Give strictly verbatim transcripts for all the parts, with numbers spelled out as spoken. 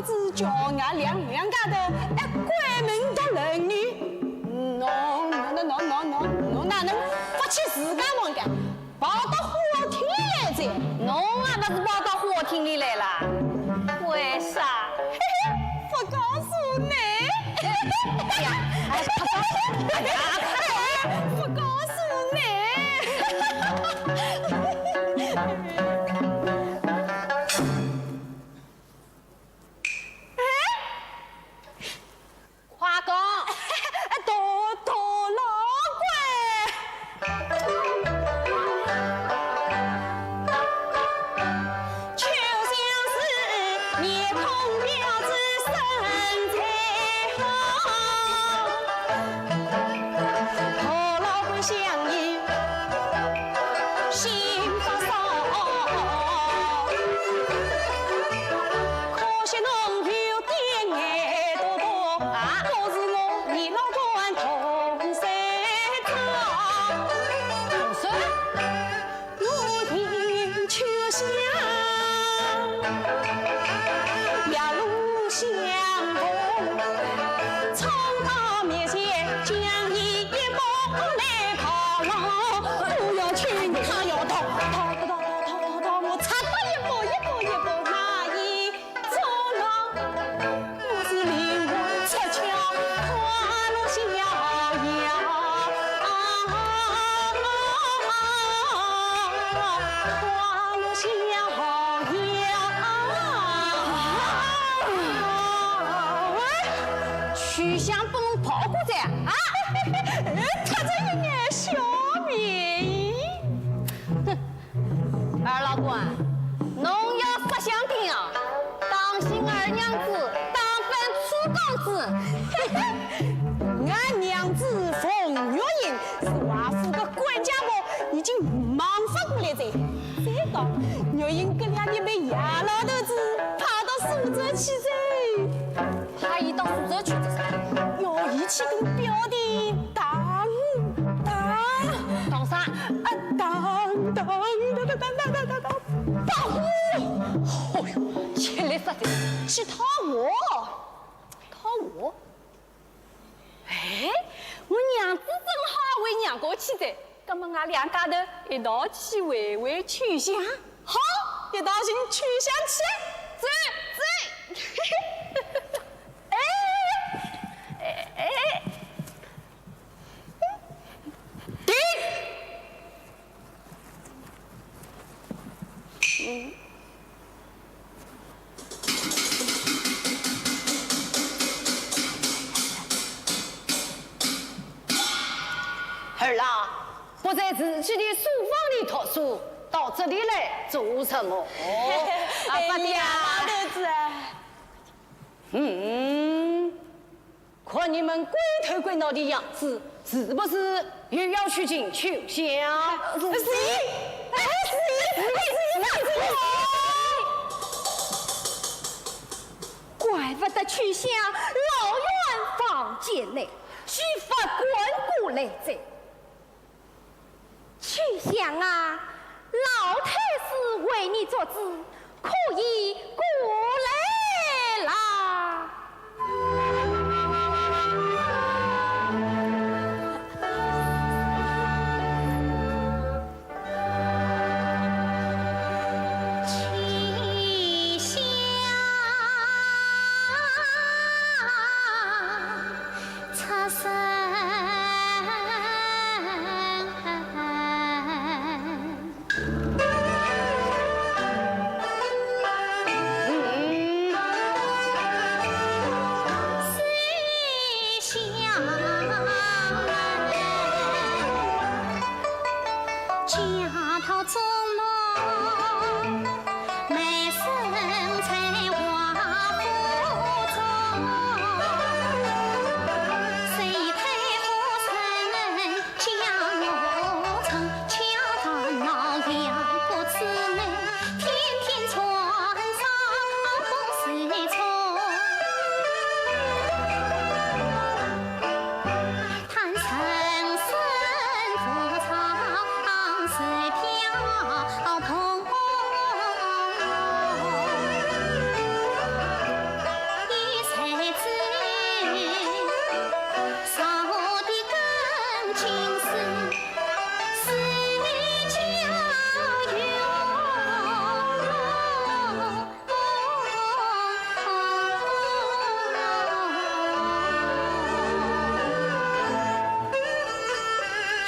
子叫俺两两家头，哎，关门独立呢。侬侬侬侬侬侬，侬哪能勿去自家房间？跑到花厅里来哉？侬也勿是跑到花厅里来啦？为啥？嘿嘿，勿告诉你。哎呀，哎，快告诉我！哎呀，勿告诉你。哎， 快讲！大大老倌。秋香不能跑过去啊！他这一眼笑眯眯。哼，二老倌啊，侬要识相点啊，当心二娘子打翻醋缸子。俺娘子凤月英是华府的管家婆，已经忙勿过来哉。再讲，月英搿两日被杨老头子派到苏州去哉。 派伊到苏州去做啥？要伊去跟表弟打打打啥？啊，打打打打打打打打打。哦哟，吃力煞哉，去讨我，讨我。哎，我娘子正好为娘家去哉。 葛么，俺两家头一道去会会秋香。好，一道寻秋香去。走，走。哎，哎，哎。停！嗯。 儿啊，不在自己的书房里读书，到这里来做什么？啊，八弟啊。哎呀，老头子啊。嗯，看你们鬼头鬼脑的样子，是不是又要去请秋香？是，哎，是，是，是，是。怪不得秋香老远房间内，须发滚过来哉。 秋香啊，老太师为你作主，可以过来啦。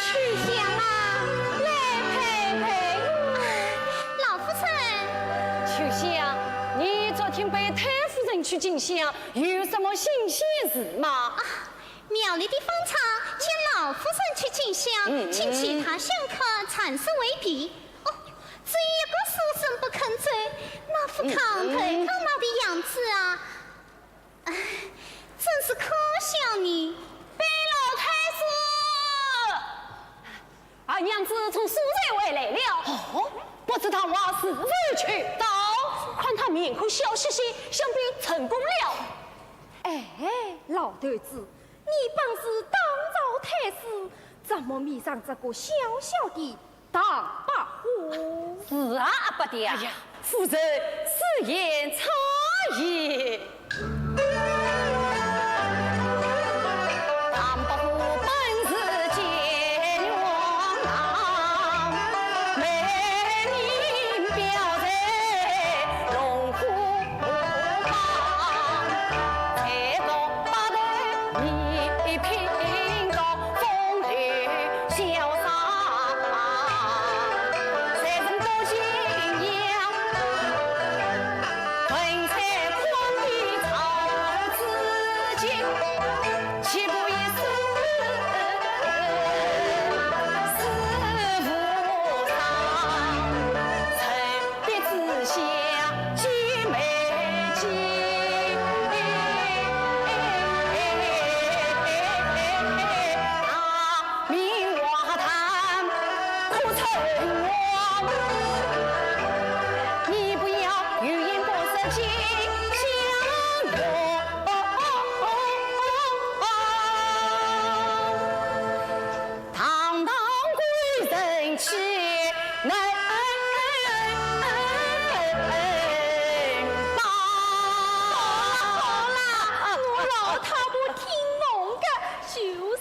秋香啊，来陪陪我。老夫人。秋香，你昨天陪太夫人去进香，有什么新鲜事吗？啊，庙里的方丈请老夫人去进香，嗯。请其他香客暂时回避。哦，只有一个书生不肯走，那副嗯。扛头扛脑的样子啊！ 唉，真是可笑呢。禀老太师，二娘子从苏州回来了。哦，不知她话是否去到？看她面孔笑嘻嘻，想必成功了。哎，老头子，你本是当朝太师，怎么迷上这个小小的 唐伯虎。是啊，阿伯爹啊。哎呀，夫人此言差矣。唐伯虎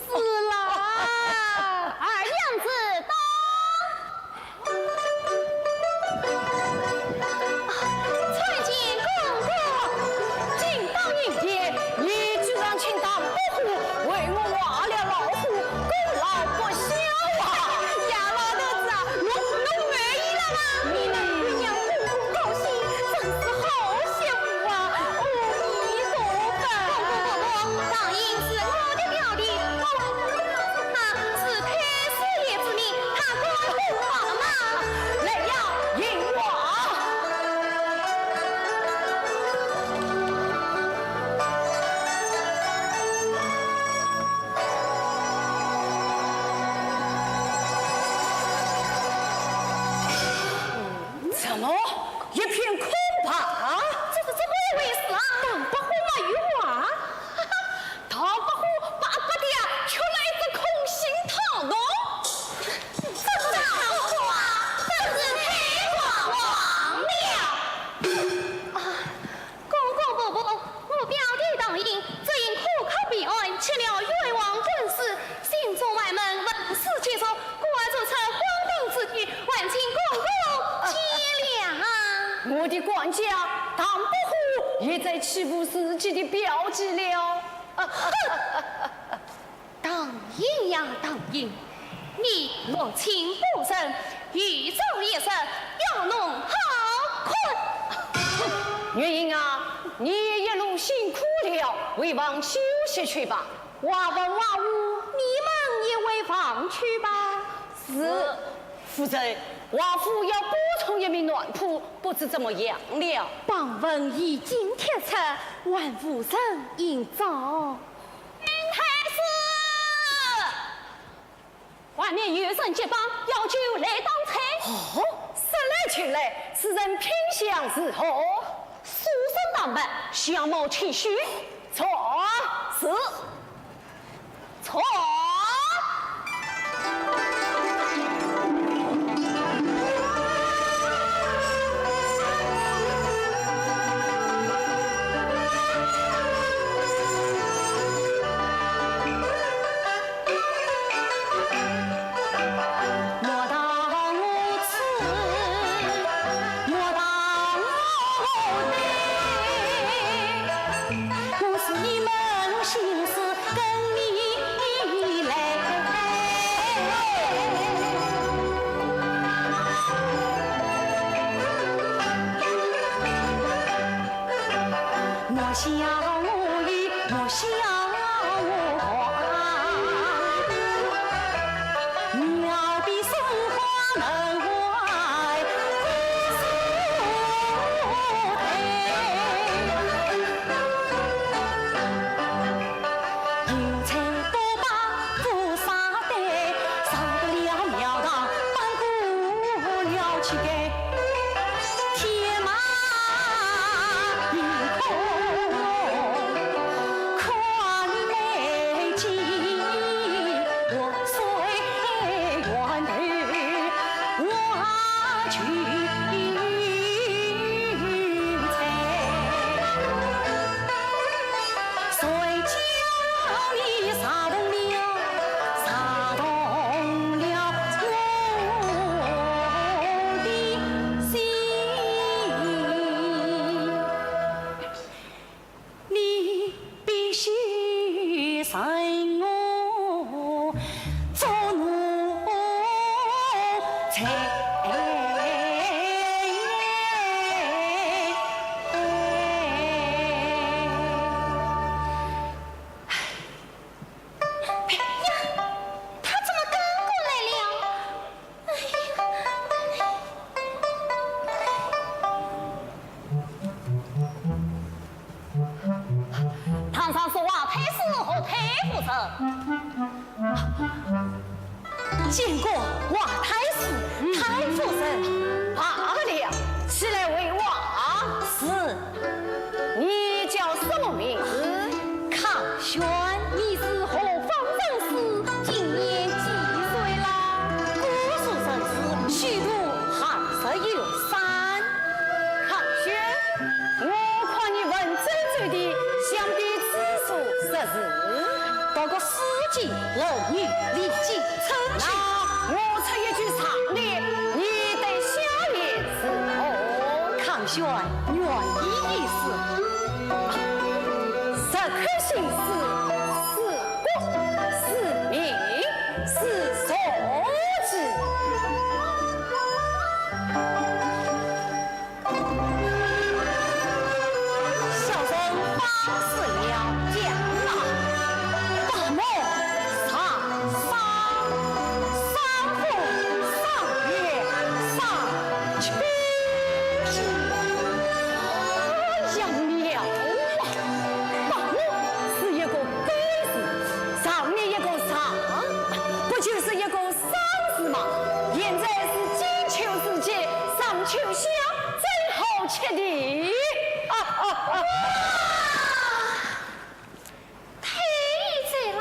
死啦！二娘子到。参见公公。进到营前，你居然请唐伯虎为我画了老虎，功劳不小啊！杨老头子啊，侬，侬满意了吗？你能让公公高兴，真是好 幸福啊！阿弥陀佛。公公婆婆，唐寅是我的表弟，我为什么要告诉他？是太师爷之命，他敢不帮忙？来呀，引我。怎么？ 一片空白。这是怎么一回事啊？唐伯虎没有话。哈哈，唐伯虎巴不得吃了一只空心汤圆。这个唐伯虎啊，真是太狂妄了。啊，公公婆婆，我表弟唐寅只因苦苦被案，吃了冤枉官司， 心中烦闷，文武皆说，故而做出荒唐之举，还请公公见谅。我的管家唐伯虎也在欺负自己的表姐了。唐寅呀，唐寅，你六亲不认，遇着一人要弄好看。月英啊，你一路辛苦了，回房休息去吧。 华文、华武，你们也回房去吧。是。夫人，华府要补充一名男仆，不知怎么样了。榜文已经贴出，还无人应召。太师，外面有人接榜，要求来当差。哦，说来就来，此人品相如何？ 书生打扮，相貌清秀。在。是。在。哎呀，他怎么跟过来了？哎呀！堂上是华太师和太夫人。 见过华太师、太夫人。罢了，起来回话。是。你叫什么名字？康宣。你是何方人士？今年几岁了？姑苏人氏，许都寒舍有三。康宣，我看你文绉绉的，想必知书识字。读过书籍，你立即出去。那我出一句上联，你对下联是何？康宣愿意一试。石刻新诗，是国是民是社稷。 小人方是了将啊，八目上双，双凤双月双七星。哎呀，妙啊！八目是一个八字，上面一个上，不就是一个 双字嘛，现在是金秋时节，上秋香，真好吃的。啊啊啊！太赞了，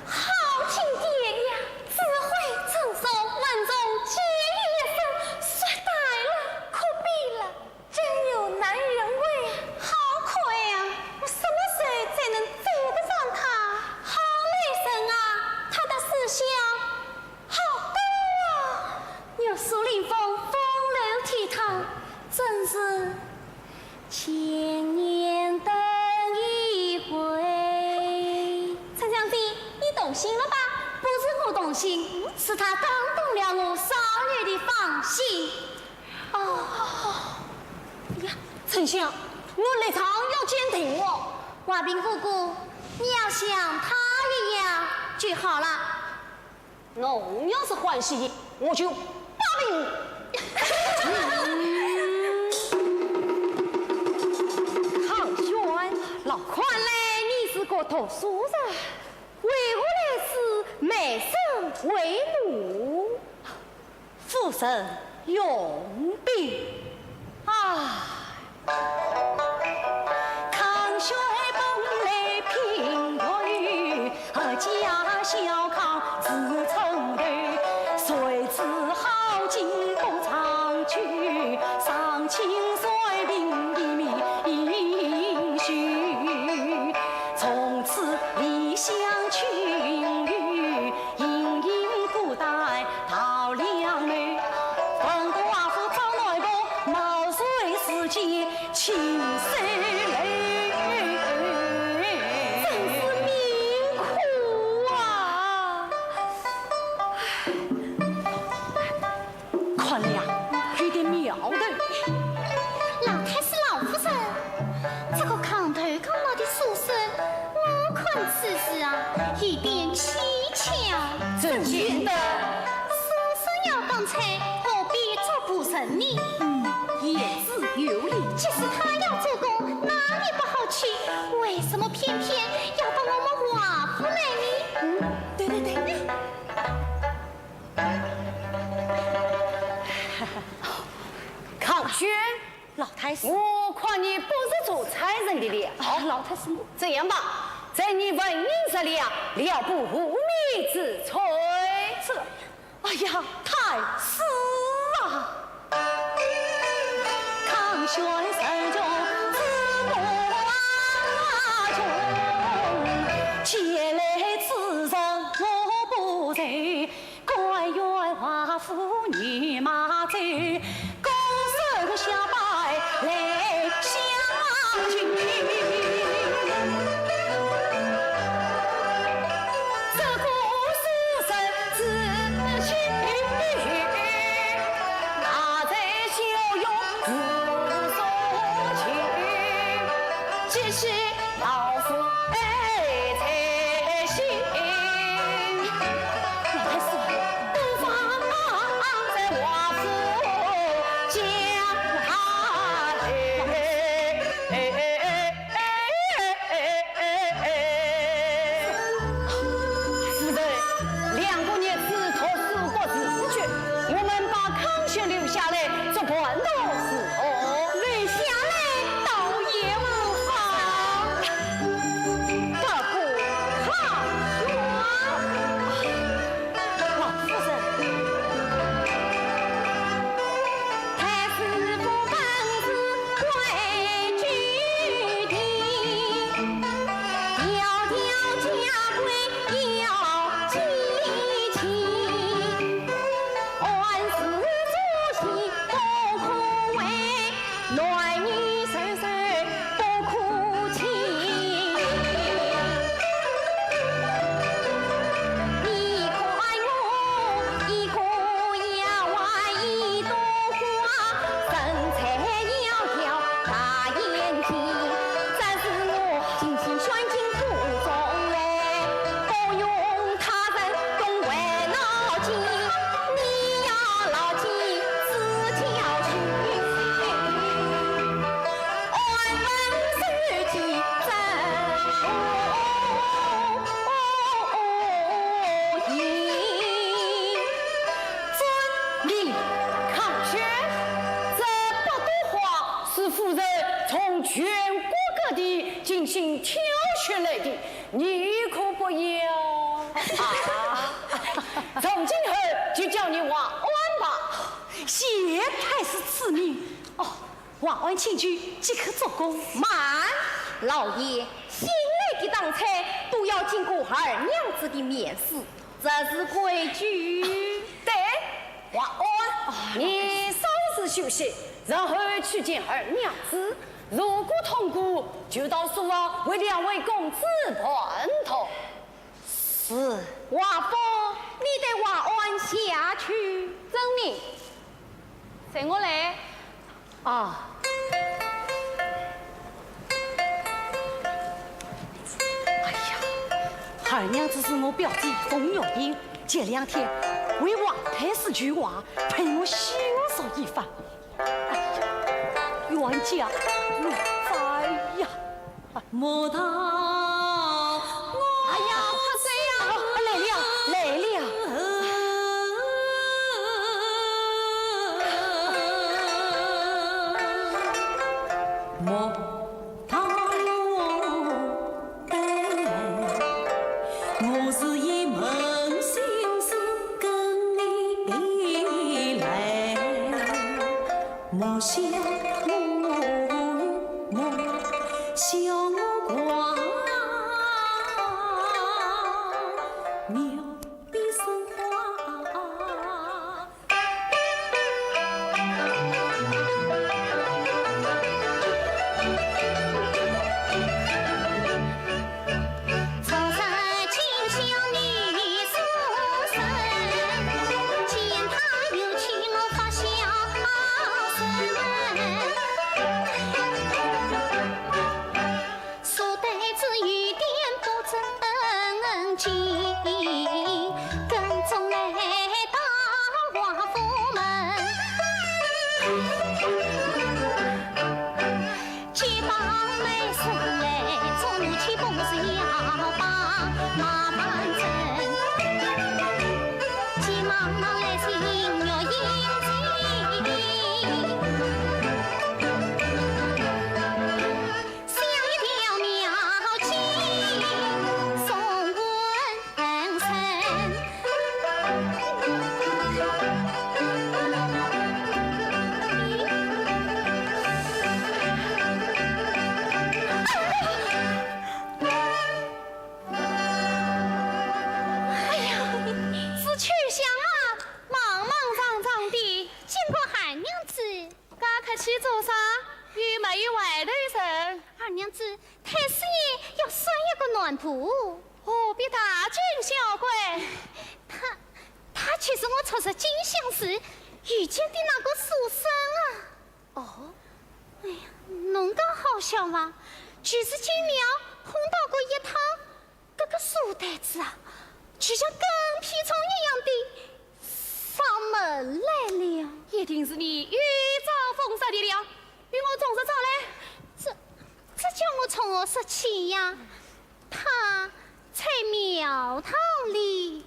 好经典呀！智慧成熟，文中皆一身，说对了，可比了。 真有男人味。好可爱啊！我什么时候才能追得上他？好美人啊，他的思想好高啊！玉树临风，风流倜傥，真是千年等一回。春香姐，你动心了吧？不是我动心，是他打动了我少有的芳心。 哦，呀，春香，我立场要坚定哦。华平哥哥，你要像他一样就好了。侬要是欢喜，我就罢兵。康宣，老看来你是个读书人，为何来此卖身为奴？ 夫人容禀。唉，康宣本来贫苦，家小康自称头，谁知好景不长久，丧亲随病一命休。从此离乡求学， 隐隐孤单到梁某，问寡妇找媒婆，貌似是间亲生儿。真是命苦啊！看来啊，有点苗头。老太师、老夫人，这个炕头炕脑的书生， 我看此事啊，有点蹊跷。怎见得？书生要当差，何必做仆人呢？嗯，言之有理。即使他要做工，那也不好娶，为什么偏偏要到我们华府来呢？嗯，对对对。康宣， 老太师。我看你不是做差人的料。啊，老太师，我这样吧，在你文人着了，料不无名之炊。这，哎呀，太师啊！康宣受教之母啊，穷，前来此事我不才， 甘愿华府女马走，公孙小白来相救。这个书生之心，那在逍遥自所求。你看去，这八朵花是夫人从全国各地精心挑选来的，你可不要？啊，从今后就叫你华安吧。谢太师赐名。哦，华安请去，即刻做工。慢，老爷，新来的当差都要经过二娘子的面试，这是规矩。对，华安，你稍事休息，然后去见二娘子。如果通过，就到书房为两位公子盘托。是。华府，你带华安下去。遵命。随我来。 啊。哎呀，二娘子是我表姐冯月英，前两天为王太师求画，陪我修说一番。哎呀，冤家路窄呀。 莫道我。哎呀，怕谁呀？哦，来了，来了。莫道我，我是一门心思跟你来。 莫笑我，莫笑我狂，描笔生花。 哎呀，是秋香啊，莽莽撞撞的，见过二娘子。 介客气做啥？又没有外头人。二娘子，太师爷要选一个男仆。何必大惊小怪？他，他就是我昨日进香时遇见的那个书生啊。哦？哎呀，侬讲好笑伐？就是进庙碰到过一趟， 搿个书呆子啊，就像跟屁虫一样的上门来了。一定是你又招风煞的了，与我从实招来。这，这叫我从何说起呀？他在庙堂里。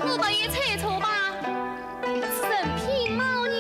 我没有猜错吧？ 是人品貌呢？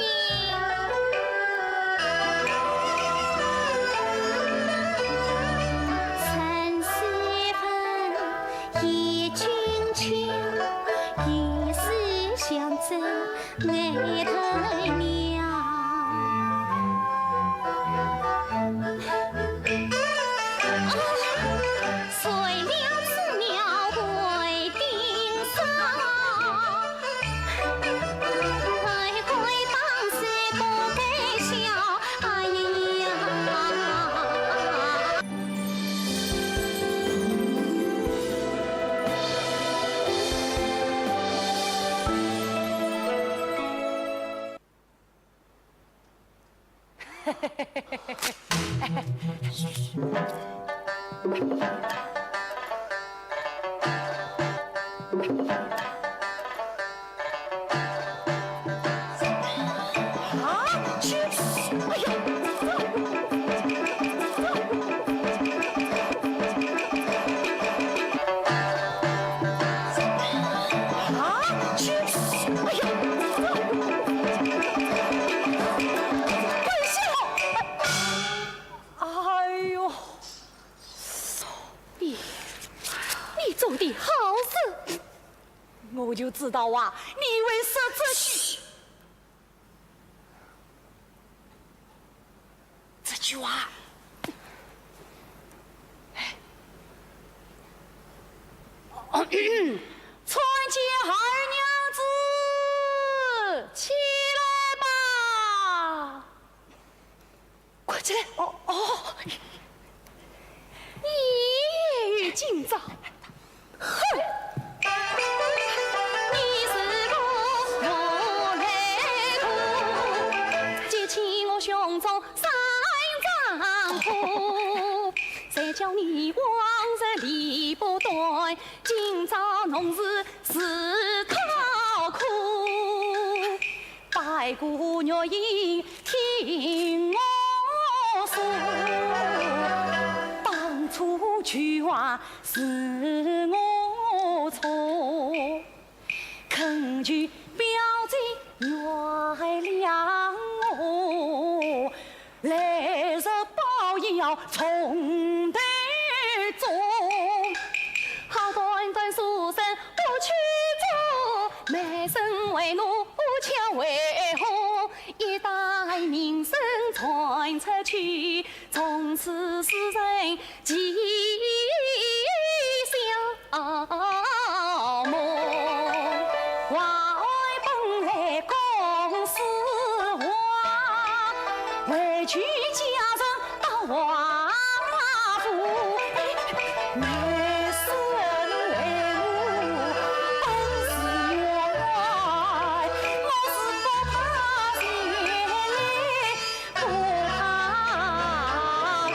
啊，去！哎呀！啊，去！哎呀！滚下！哎呦！你，你做的好事！我就知道啊，你会说这句。 这句话。参见二娘子，起来吧。快起来。哦，哦。你也有今朝。 哼！你是个无赖徒，激起我胸中三丈苦。谁叫你往日理不断，今朝弄事自讨苦。 白骨玉印听我说，当初求啊是我错，恳求表姐原谅我，来日报要从头做。好端端书生不去做，卖身为奴，巧为何？ 一代名声传出去，从此世人皆笑我。华安本来公子华，为求家人到华府，卖身为奴，本是我来，我是不怕钱。 不怕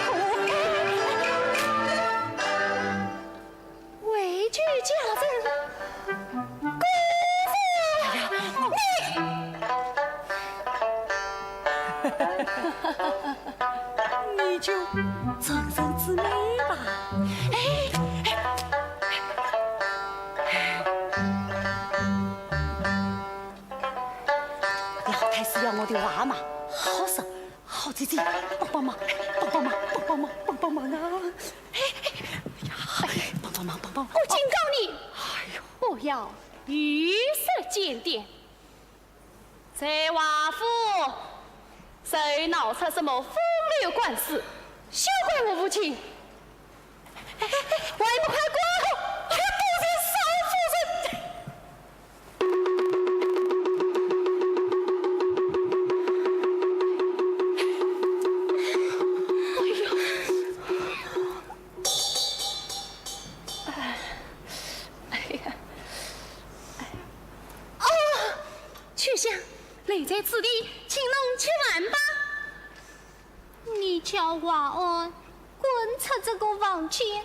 苦。为救家人，公子。哎呀，你，你就成人之美吧。哎，哎。 老太师要我的话嘛，好说，好姐姐，帮帮忙，帮帮忙，帮帮忙，帮帮忙啊！哎，哎，哎呀，帮帮忙，帮帮忙！我警告你，哎呦，不要以舌尖尖。在华府，谁闹出什么风流官司，休怪我无情。哎，哎，哎，还不快滚！还不是少夫人！ 哎呀，哎呀，哎呀！啊，秋香，留在此地，请侬吃饭吧。 你叫华安滚出这个房间，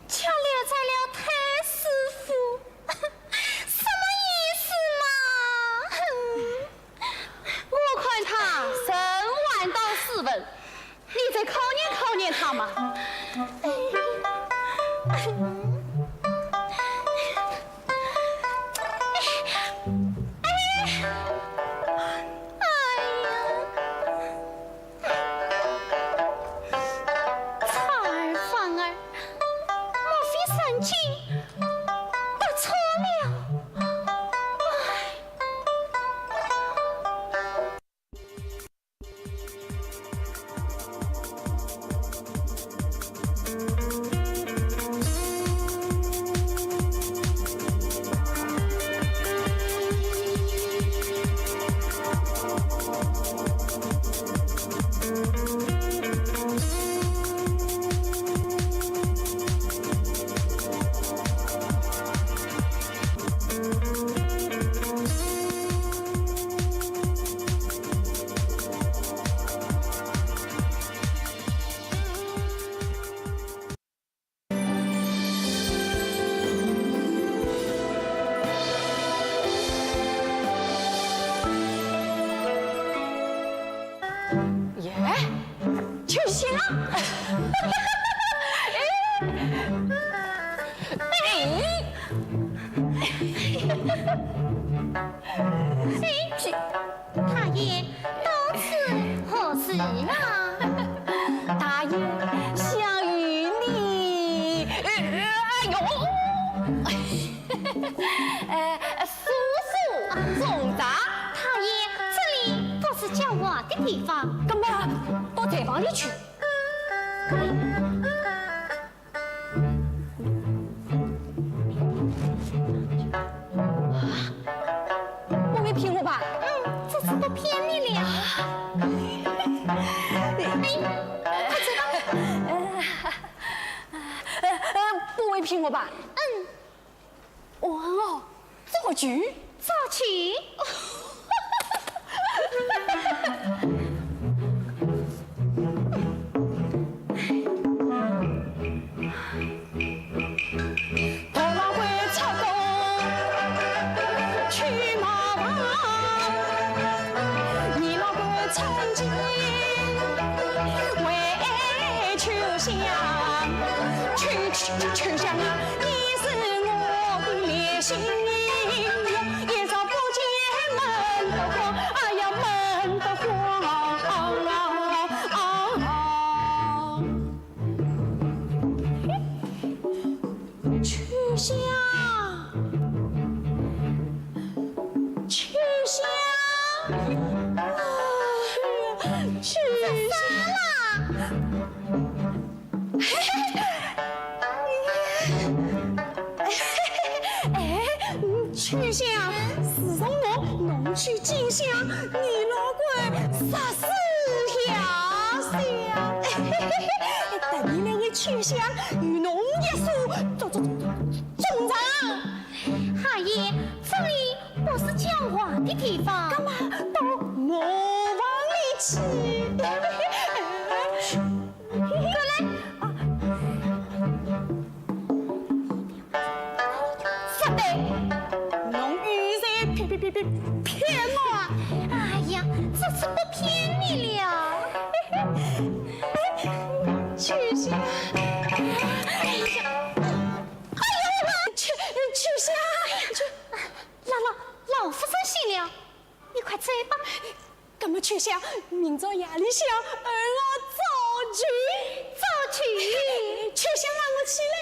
却留在了太师府，什么意思嘛？哼！我看他生还到斯文，你再考验考验他嘛。哎呀！ 哎呀，采儿、芳儿，莫非三更不错了？哎。行啊。哎，哎，哎，大爷，到此何事啊？大爷想与你，哎呦，呃，诉诉衷肠。大爷，这里不是讲话的地方。那么，到厨房里去。 我没骗我吧？嗯，这次不骗你了。哎，快走吧。呃，呃，呃，不会骗我吧？嗯。我哦，做局。做局？ 大老倌出宫去茅房，二老倌趁机为秋香。秋，秋，秋香啊，你是我的烈性。 一朝不见闷得慌，哎呀，闷得慌。秋香，秋香，秋香。 哎，秋香，自从我弄去金香，二老倌煞是遐想。特地来为秋香与侬一诉衷，衷，衷，衷肠。二爷，这里不是讲话的地方。那么到茅房里去。 过来。啊。勿对，侬又在骗，骗，骗，骗我啊！哎呀，这次不骗你了。秋香，哎呀，哎呦，秋，秋香，秋，老，老，老夫人醒了，你快走吧。 那么秋香，明朝夜里向，二老早就，早就，秋香让我起来。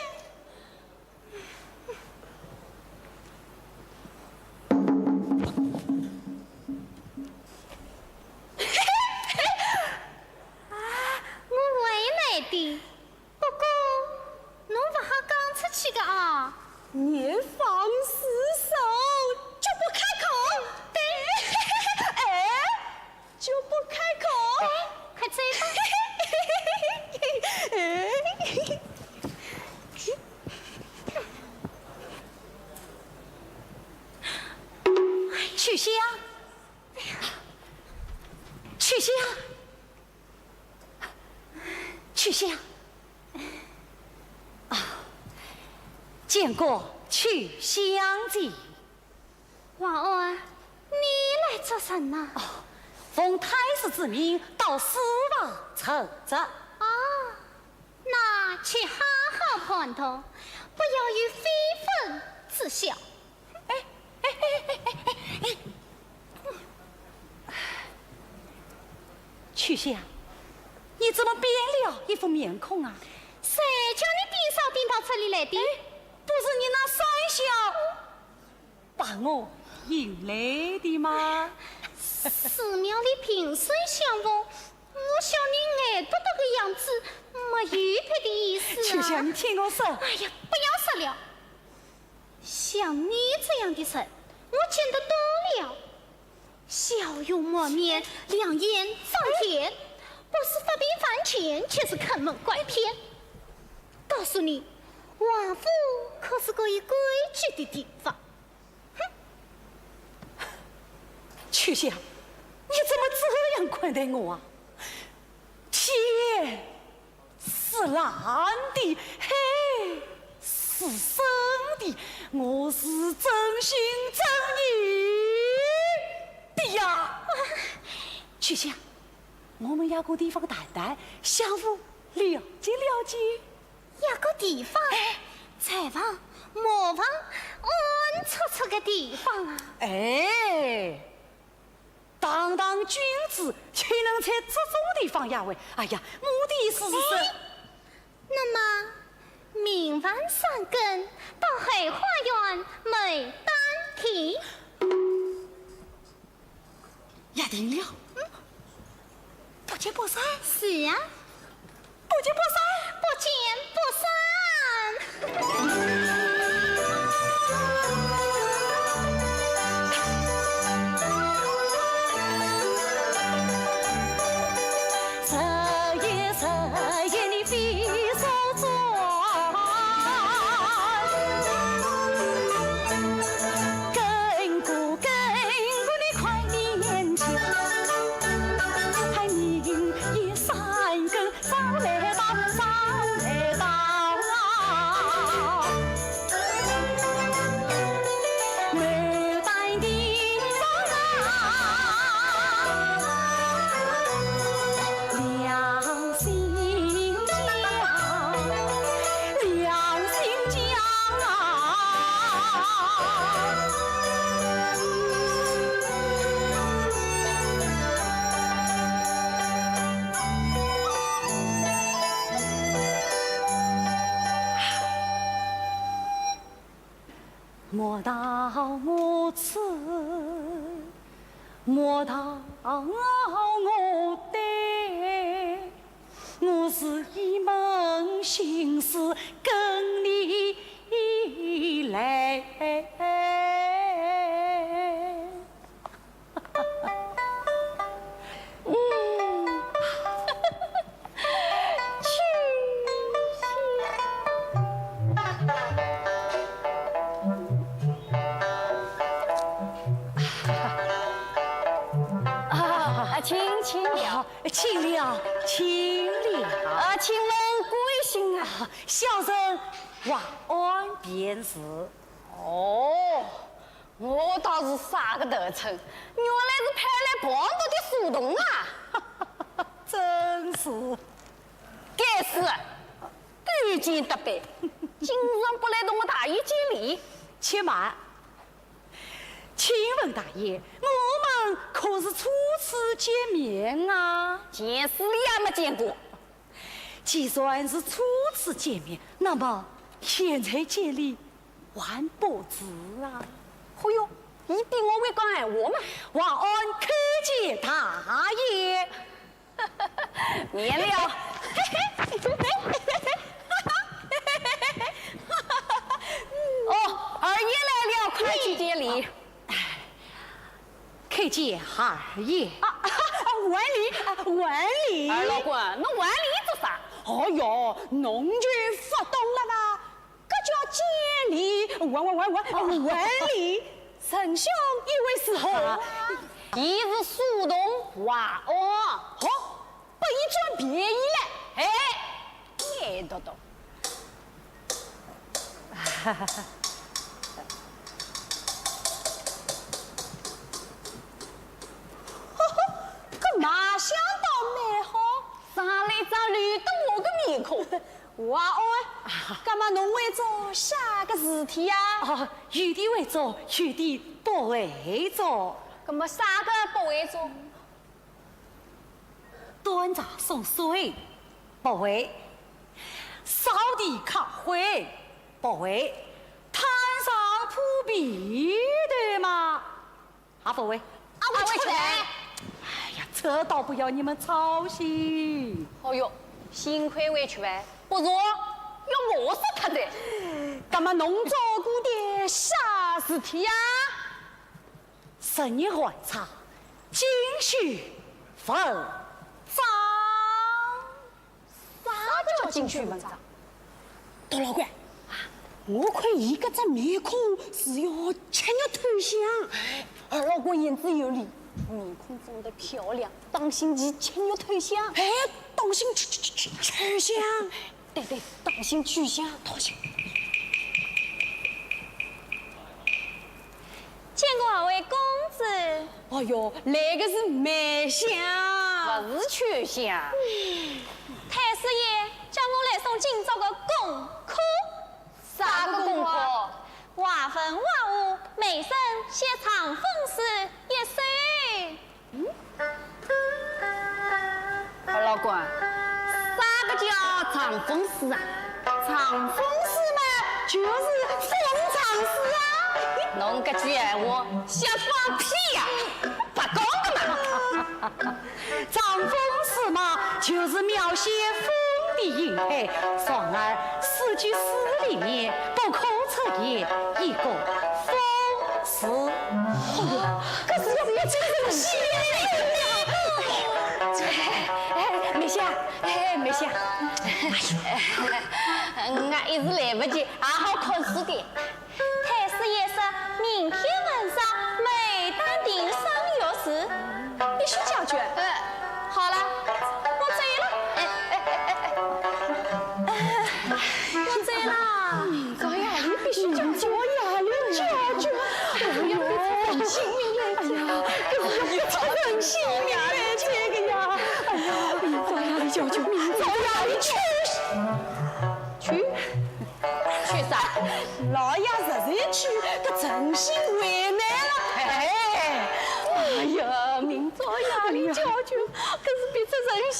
啊，我会来的。 不过，侬勿好讲出去个啊。严防死守，绝不开口。对。哎，绝不开口。对，快走吧。秋香，秋香。 秋香。啊，见过秋香姐。华安，你来作甚呢？哦，奉太师之命到书房奏折。哦，那且好好盘读，不要有非分之晓。 哎，哎，哎，哎，哎，哎。秋香，你怎么变了一副面孔啊？谁叫你顶早顶到这里来的？哎，不是你那三小把我引来的吗？寺庙里萍水相逢，我晓得你呆笃笃个样子，没有别的意思啊。秋香，你听我说。哎呀，不要说了。 像你这样的人，我见得多了。笑容满面，两眼张天，不是发病房钱，就是坑蒙拐骗。告诉你，王府可是个有规矩的地方。哼！秋香，你怎么这样款待我啊？天！ 是蓝的，海是深的，我是真心真意的呀。秋香，我们要个地方谈谈，相互了解了解。要个地方？哎，柴房、磨房，暗戳戳个地方啊。哎，堂堂君子，岂能在这种地方呀喂？哎呀，目的是，是，是。哎，那么，明晚三更到后花园牡丹亭。 约定了。嗯。不见不散。是啊。不见不散。不见不散。莫道我痴，莫道我呆，我是一门心思跟你来。 嗯。啊，请，请了。啊，请了，请了。啊，请问贵姓啊？小生华安便是。哦， 我倒是吓个头沉，原来是派来旁读的书童啊！真是。该死，勾践得罪，竟然不来同我大爷见礼。且慢，请问大爷，我们可是初次见面啊？见死也没见过。 既然是初次见面，那么现在见礼还不迟啊。哦哟，伊比我会讲闲话嘛。华安叩见大爷。免了。哦，二爷来了，快去见礼。 叩见二爷。啊，啊，啊，还礼，啊，还礼。二老官，侬还礼做啥？哦哟，侬就勿懂了吧？搿叫见礼，还，还，还，还，还礼。丞相意味是何啊？伊是书童华安。哦， 拨伊占便宜了。哎，眼笃笃。搿卖相倒蛮好，生了一张绿豆糊个面孔。华安，葛末侬会做啥个事体呀？哦，有的会做，有的不会做。葛末啥个不会做？ 端茶送水，不会；扫地揩灰，不会；摊上铺被头嘛，也不会。啊，会吃饭？哎呀，这倒不要你们操心。哦哟，幸亏会吃饭，不然要饿死脱哉。葛末侬做过点啥事体呀？ 十日寒窗，进修文章。啥叫进修文章？大老倌，我看伊搿只面孔是要吃肉透香。哎，二老倌言之有理，面孔长得漂亮，当心伊吃肉透香。哎，当心吃，吃，吃，吃香。 对，对，当心吃香，当心。见过二位公子。哎哟，来个是梅香。勿是秋香。太师爷叫我来送今朝个功课。啥个功课？画文画武，眉生写长风诗一首。嗯？二老倌，啥个叫长风诗啊？长风诗嘛，就是风长诗啊。侬搿句闲话，瞎放屁呀！白讲个嘛。 长风诗嘛，就是描写风的云彩，然而四句诗里面不可出现一个风字。哦，搿是要不要这个写？哎，哎，梅香，哎，梅香，哎，我一时来不及，好好看书的。 太师爷说，明天晚上牡丹亭赏月时，必须解决。呃，好了，我走了。哎，哎，哎，哎，哎，我走了。明朝夜里必须解决。明朝夜里解决。哎呀，搿是要不出人性命了，哎呀，搿是要不出人性命了，这个呀。哎呀，明朝夜里解决，明朝夜里去。去？ 去啥？老爷实在去，搿诚心为难了。哎，哎呀，明朝夜里解决，搿是逼出人性。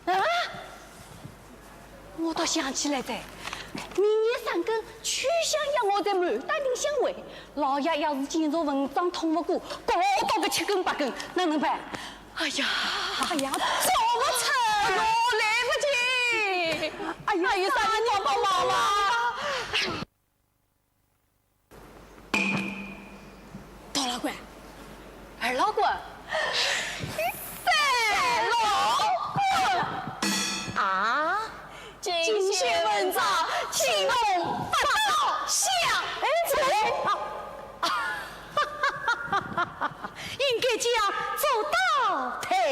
啊？我倒想起来哉，明夜三更，秋香约我在牡丹亭相会，老爷要是检查文章通不过，搞到个七更八更，哪能办？ 哎呀，哎呀，走不成了，来不及。哎呀，有啥人帮帮忙吗？大老倌，二老倌，三老倌。啊？ 精选文章，请侬勿要想。哎，怎么？啊，应该讲做到特别。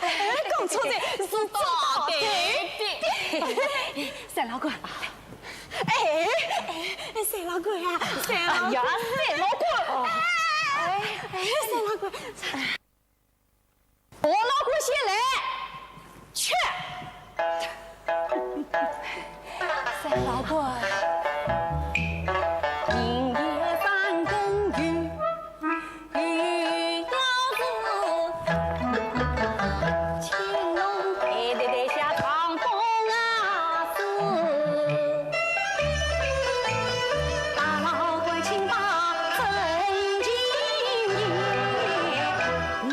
哎，讲错哉，是做到特别。三老倌，哎，哎，三老倌啊，三老倌。哎呀，三老倌。哎，哎，三老倌。 我老公先来，去。三老倌，明夜三更雨，雨要是，请侬抬抬抬下长风啊，是。大老倌请把真情言，明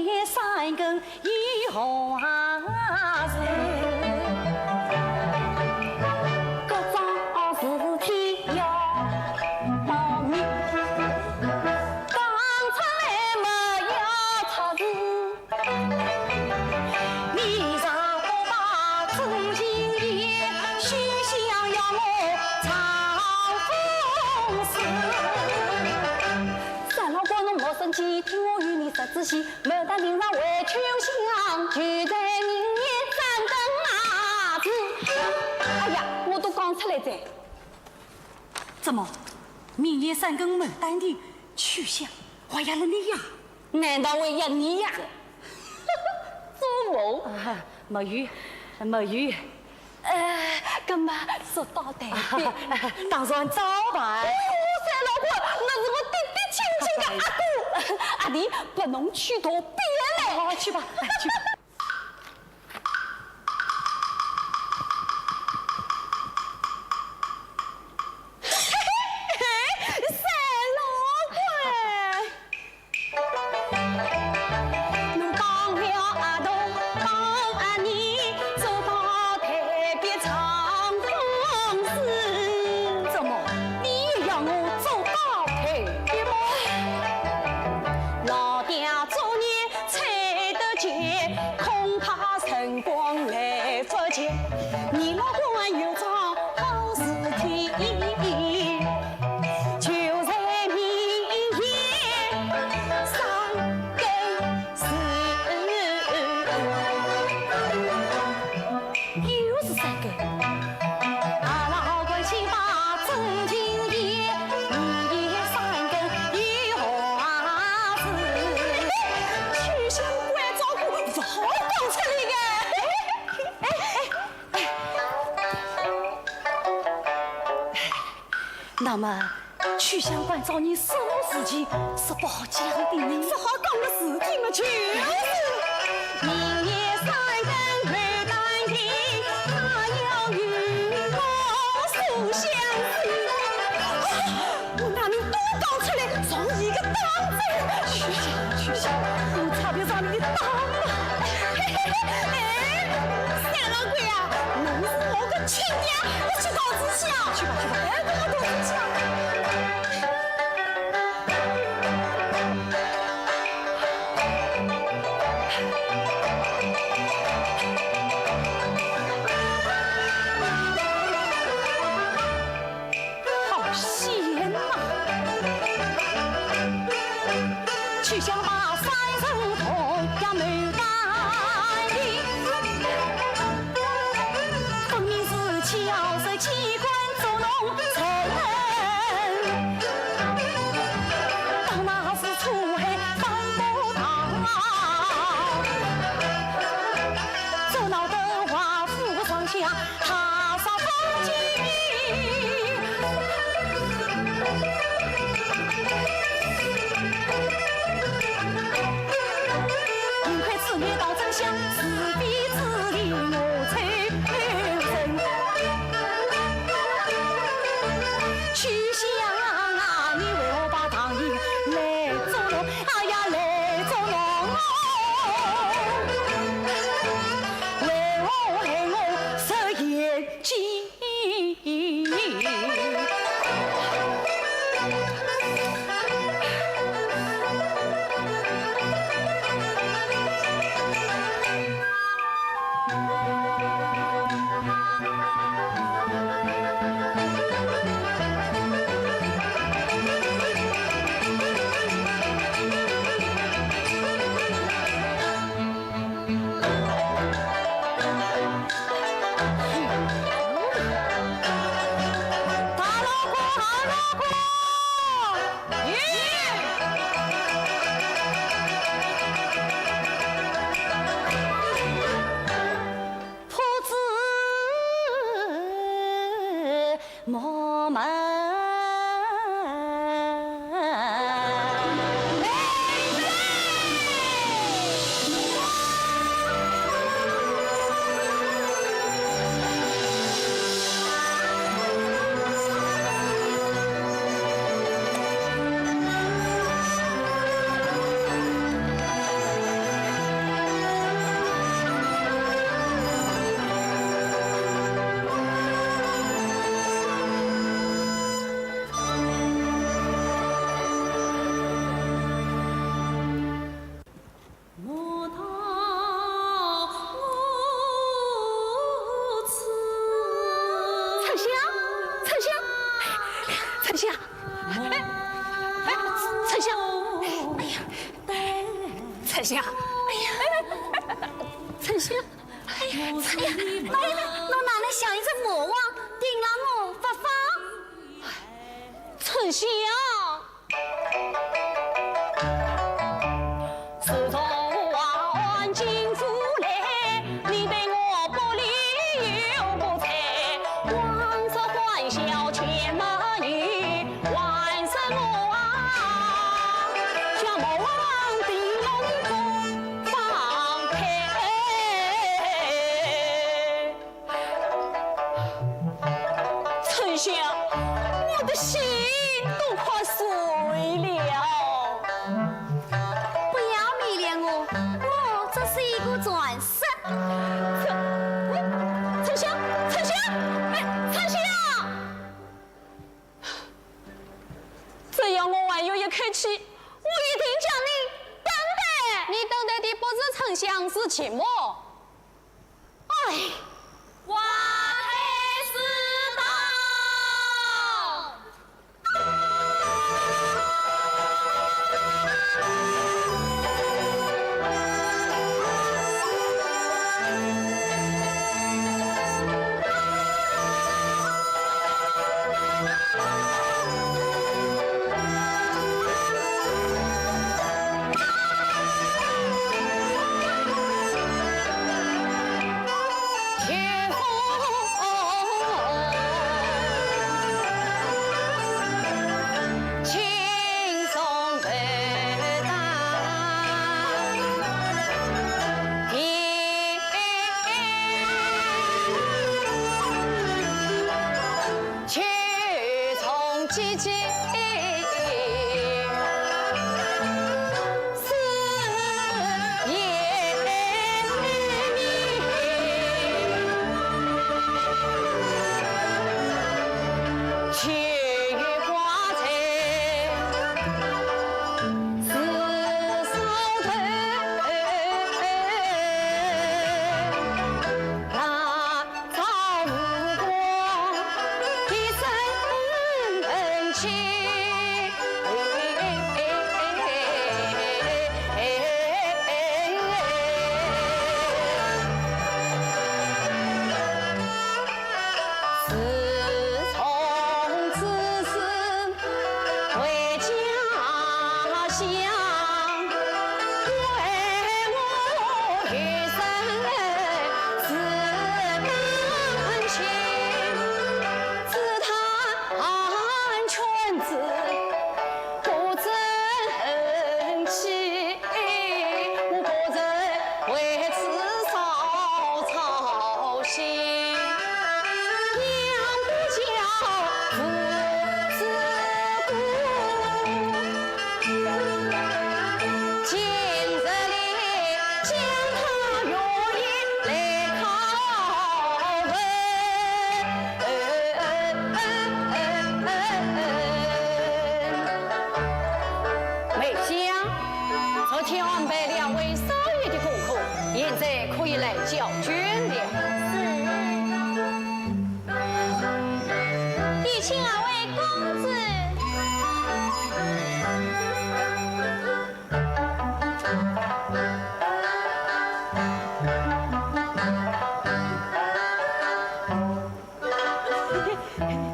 夜三更 以后啊是，各桩事体要保密，讲出来么要出事。你若不把真情言，休想要我长风诗。三老倌侬莫生气，听我与你说仔细。 牡丹亭上会秋香，就在明夜三更啊子。哎呀，我都讲出来哉。怎么，明夜三更牡丹亭，秋香还要了你呀？难道还要你呀？做梦！啊，没有，没有。 呃，搿么说到台北，当然招牌。哎哟，三老倌，那是我的的亲亲的阿哥，阿弟拨侬娶到边来。好，去吧，去吧。三老倌。 侬讲了阿东，讲阿你，做到台北唱风诗。怎么，你也要我做到台北吗？老爹昨日吹得急，那么，曲相公找你什么事情是不好讲的呢？是好讲的事情嘛，就是。明月三更又当晴，他要与我书相思。啊，我哪能都讲出来，容易个当真。曲相，曲相，我差点让你当了。哎，三郎官啊，侬是我个亲娘，我去告仔去啊。去吧，去吧。哎，我告仔去啊。好险呐！曲相公三人同样谋打的，分明是巧舌机关捉弄人。 当那时楚汉方伯当，捉拿得华府上下，踏杀风景。幸亏此女道真相，是非之地我抽身。 曲相啊，你为何把唐寅来捉弄？哎呀，来捉弄我！为何害我失眼睛？大老倌，大老倌！ 破纸木门。春香，春香，春香，哎，哎，春香，哎呀，春香，哎呀，哎，哎，哎，春香，哎呀，春香，哎呀，侬哪能像一只魔王盯牢我不放？春香。 自从我安进府来，你对我不理又不睬，还说欢笑前没有，还说我啊，像魔王的龙凤放开。 春香，我的心都快碎了。不要迷恋我，我只是一个传说。春，春香，春香，哎，春香！只要我还有一口气，我一定将你等待。你等待的不是春香，是秦牧。 哎，花开时到。梅香，昨天安排两位少爷的功课，现在可以来交卷了。是。有请二位公子。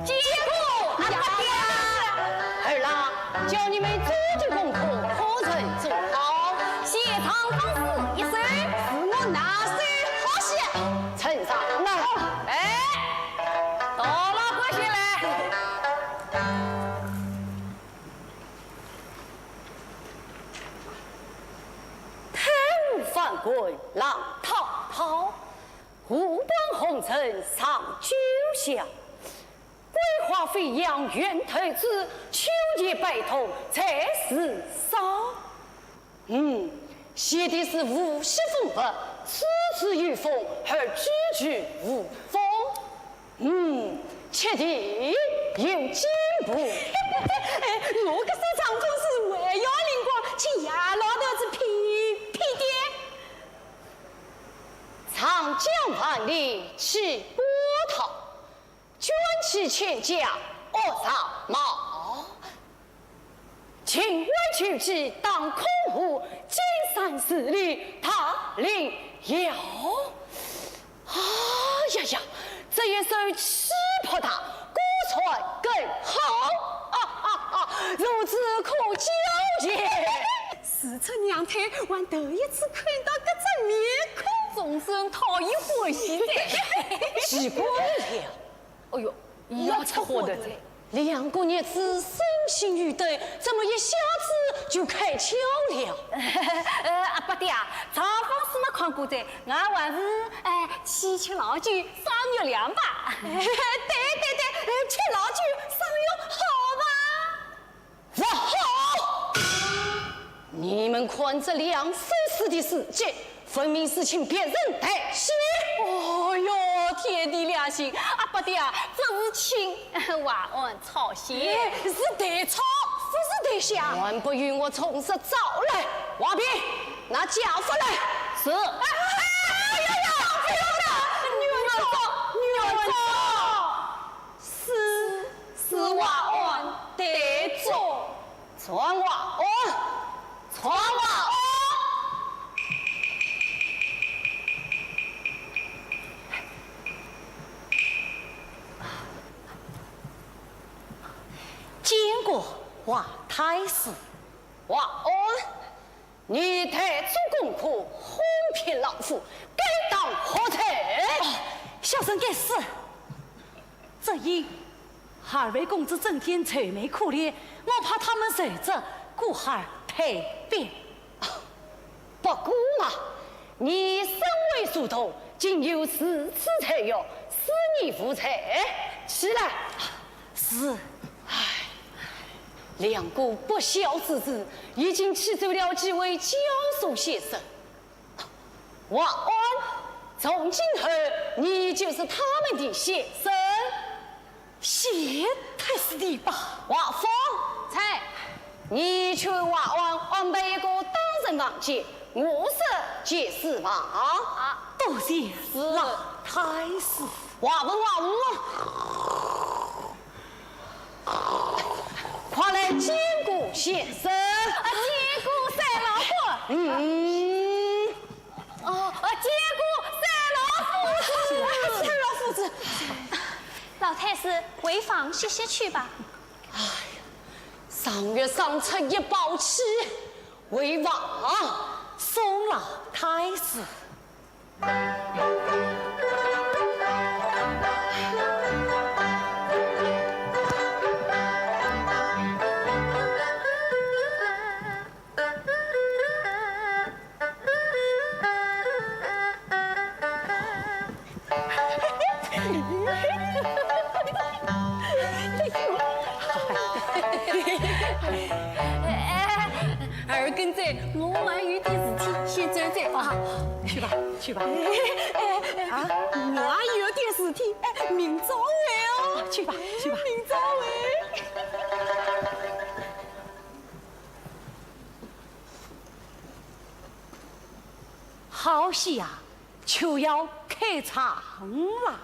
见过阿伯爹。儿啊，叫你们做的功课可曾做好？写长方诗一首。是我那首好诗。呈上来。哎，到了，跪下来。太湖翻滚浪滔滔， 湖边红尘上九霄，桂花飞扬源头枝，秋叶摆动在树梢。嗯，写的是物是风物，处处有风而句句无风。嗯，确实有进步。哎，我搿首长风诗还要灵光，请爷老头子批批点。 长江万里起波涛，卷起千江恶浪淘。情为求寄当空呼，金山寺里踏灵摇。哎呀呀，这一首气魄大，古传更好。啊啊啊，孺子可教也。 是出娘胎，还头一次看到搿只面孔。总算讨伊欢喜哉。奇怪了，哎哟，要出花头哉。两个日子身心欲断，怎么一下子就开窍了？呃，阿伯爹啊，长风诗么看过哉，我还是，哎，去吃老酒赏月亮吧。哎，对对对，哎，吃老酒赏月好吧？ 不好！你们看这两首诗的时节，分明是请别人代写。哦哟，天地良心，阿伯爹啊，这是请瓦案抄写。哎，是代抄，不是代写。还不与我从实招来！王平，拿家法来。是。哎呀呀，不要打，你们走，你们走。 是，是瓦案代作。传瓦案，传瓦案。见过瓦太师。瓦案， 你太做功课，哄骗老夫，该当何罪？哦，小生该死。只因二位公子整天愁眉苦脸，我怕他们受着顾孩儿推扳。不过嘛，你身为书童，竟有如此才学，恕你无罪。起来。是。唉。两个不孝之子已经气走了几位教书先生。华安，从今后你就是他们的先生。谢太师提拔。华峰，在。你去为华安安排一个单人房间，我是解释房。啊，多谢老太师。华文，华文。 快来见过先生。啊，见过三老伯。嗯。哦，啊，见过三老夫子。三老夫子。老太师，回房歇歇去吧。哎呀，上月上出一包气，回房。送老太师。 哎，二更仔，我还有点事体，先走仔啊。去吧，去吧。哎，哎，啊，我还有点事体，哎，明朝会哦。去吧，去吧。明朝会。好戏啊，就要开场了。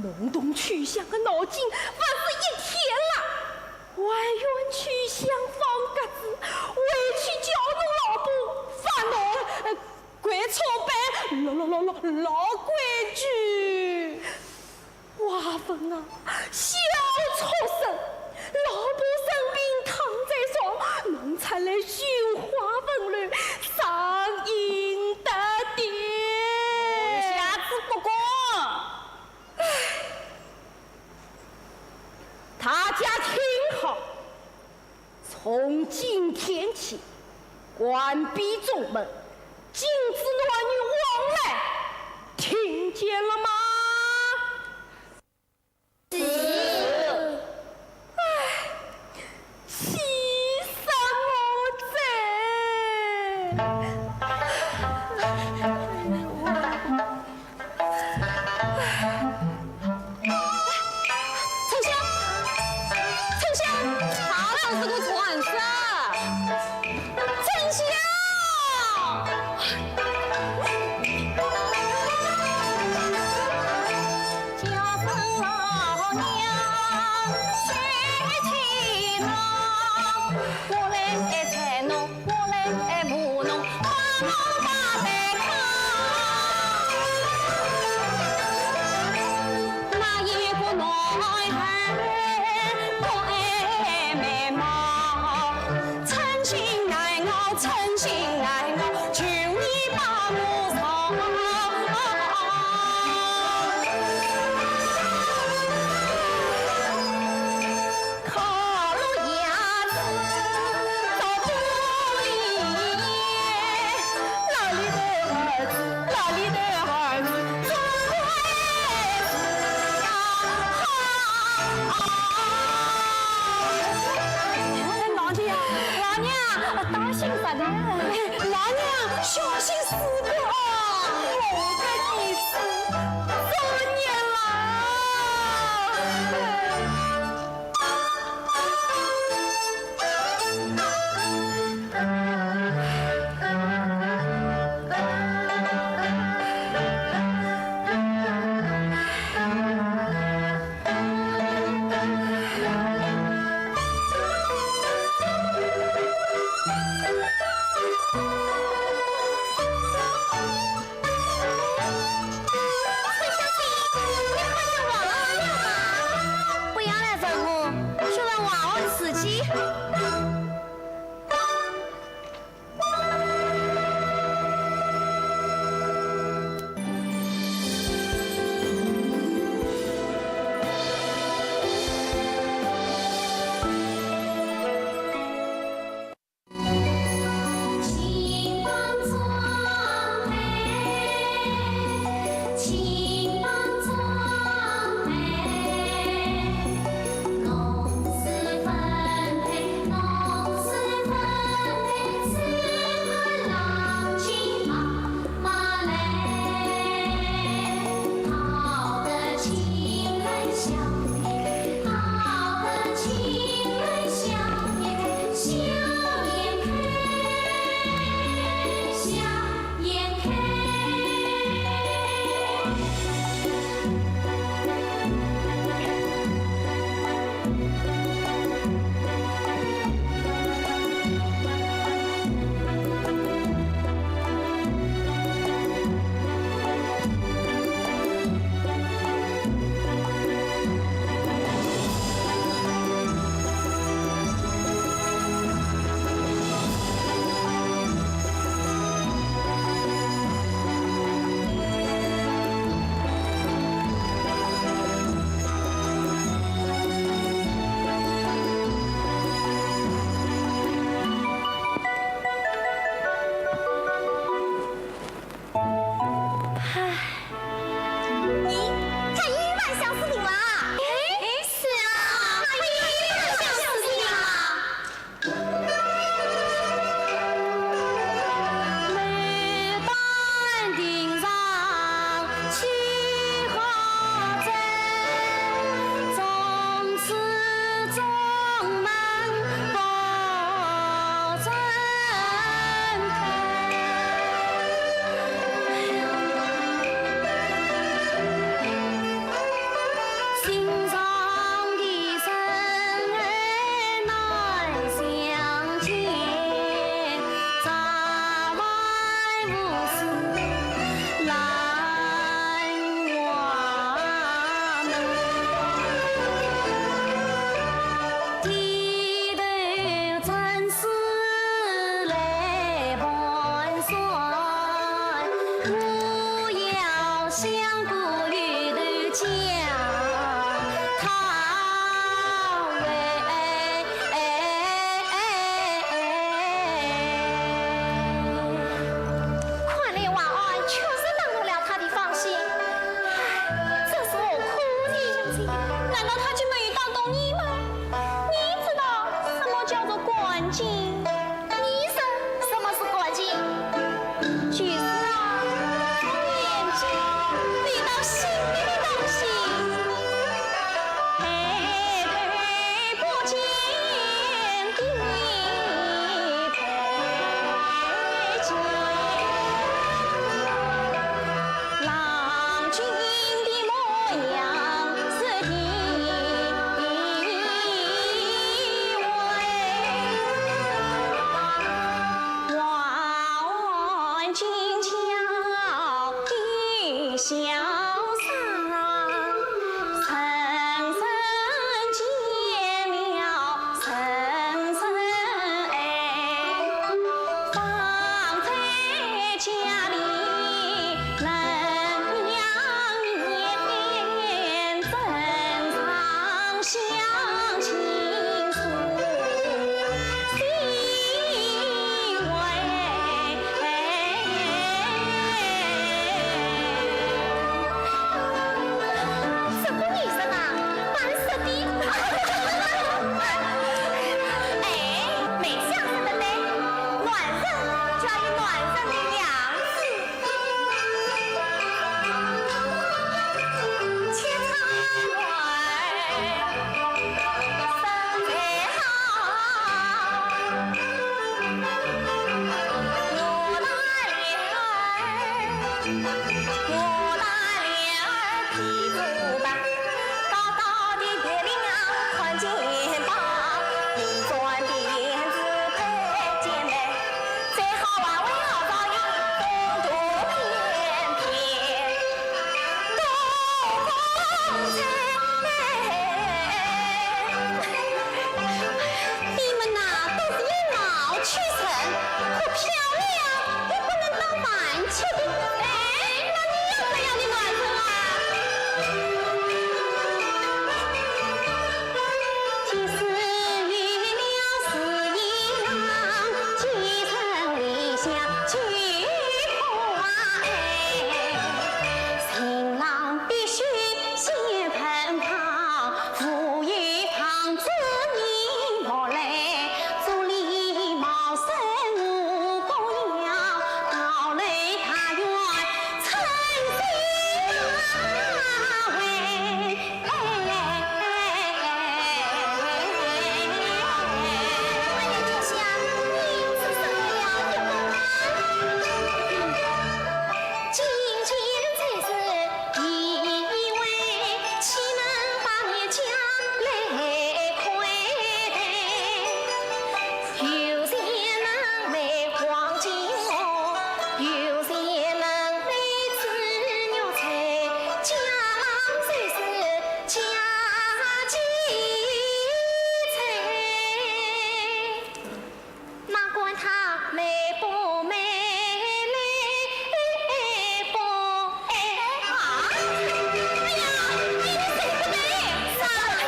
弄懂曲香的脑筋，勿是一天了。还愿曲香放鸽子，回去叫侬老婆，罚侬，呃，跪搓板，老老老老老规矩。 华文啊，小畜生，老婆生病躺在床，侬出来绣花问柳，上应得的。下次不讲。唉，大家听好， 从今天起，关闭中门，禁止男女往来，听见了吗？是。唉，气死我哉！哎呦喂！ 春香，春香，啥事体个？春香，春香。老娘，老娘，当心啥的？老娘，小心死个啊！我的儿子，作孽啦！难道他就没有打动你吗？你知道什么叫做感情？你说什么是感情？就是啊，从眼睛流到心里的东西。抬头不见低头见。 郎君的模样是第一位，望君巧比潇洒，人人见了人人爱。 放在家里能养眼，珍藏乡亲书信回。这个女人啊，蛮识的。哎，蛮像是的嘞。 男人就要有男人的样子。你们呐，都是以貌取人，可漂亮也不能当饭吃的。哎，那你要怎样的男人啊？ 那管她美不美丽不？哎，啊！哎呀，哎呀，谁不美？啥？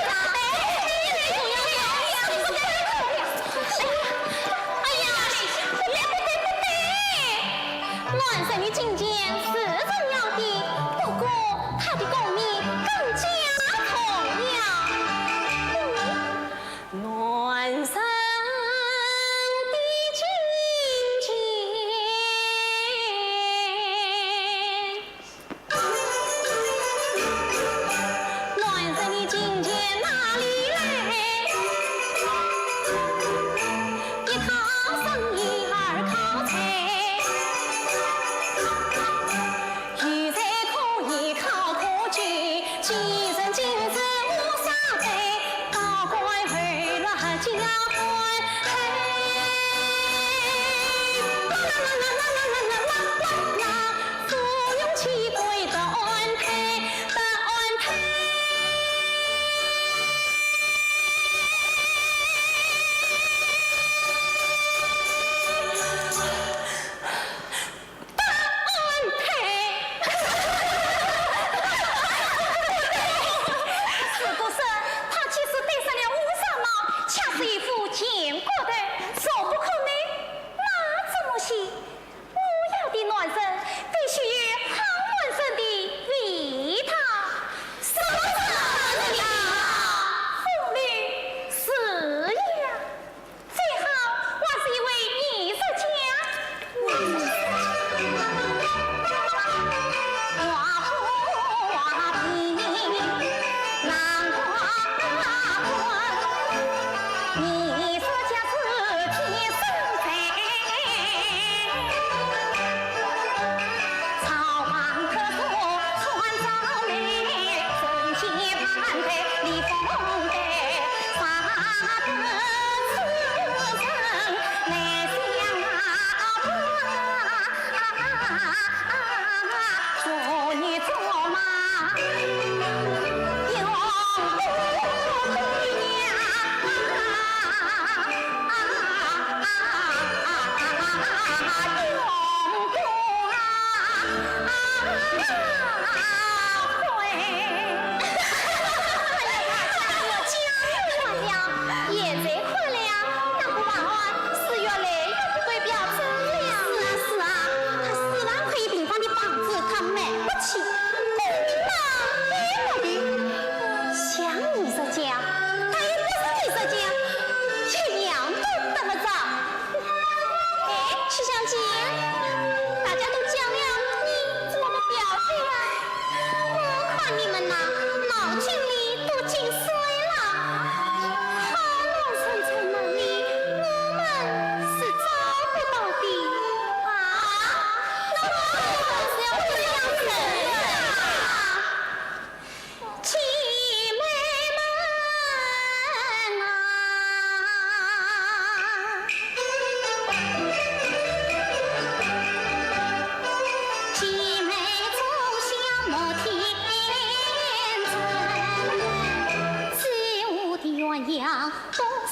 啥？哎呀，谁不美？哎呀，谁不美？哎呀，不对，不对，不对！男人的金钱是重要的，不过他的功名更加重要。嗯。 男人的金钱，男人的金钱哪里来？一靠生意二靠财。 有财可以靠科举，今生今世无啥对，高官厚禄交关。嘿，啦啦啦啦啦啦啦啦啦啦，芙蓉起贵断腿，断腿。 断腿。如果说他即使戴上了乌纱帽，却是一副贱骨头，说不可能，那怎么行？我要的男人必须有好男人的味道。什么人？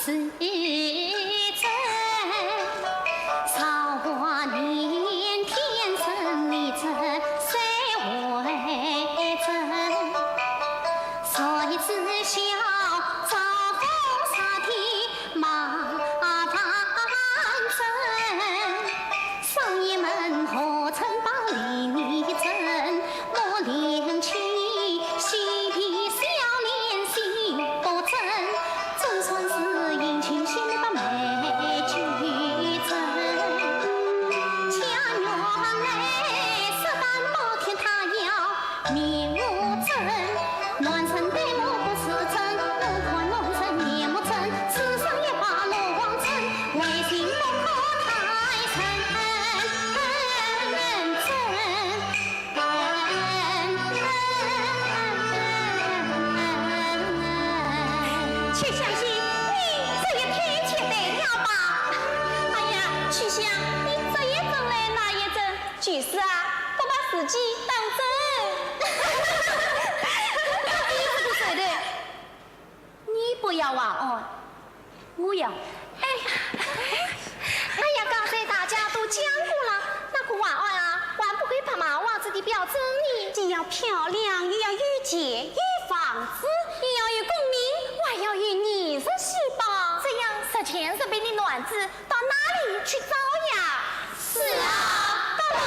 是真，韶华年天生丽质谁为真？谁知晓遭风沙的马凡真？ 生意门何曾把利益争？莫令其喜笑脸心不正，总算是迎娶新的美眷真。家院内说淡薄天他要 迷我真，男生对我不是真，我看男生面目真，此生也把罗网成，为情不可太深。且相信你这一天就对了吧？哎呀，且相信你这一阵来那一阵， 就是啊，不把时机当真。你不要忘恩，我要。哎呀，哎呀，刚才大家都讲过了，那个晚安啊，还不会白马王子的表真呢。既要漂亮，又要有钱，有房子，也要有功名，还要有艺术细胞。这样十全十美的男子 到哪里去找呀？是啊，到哪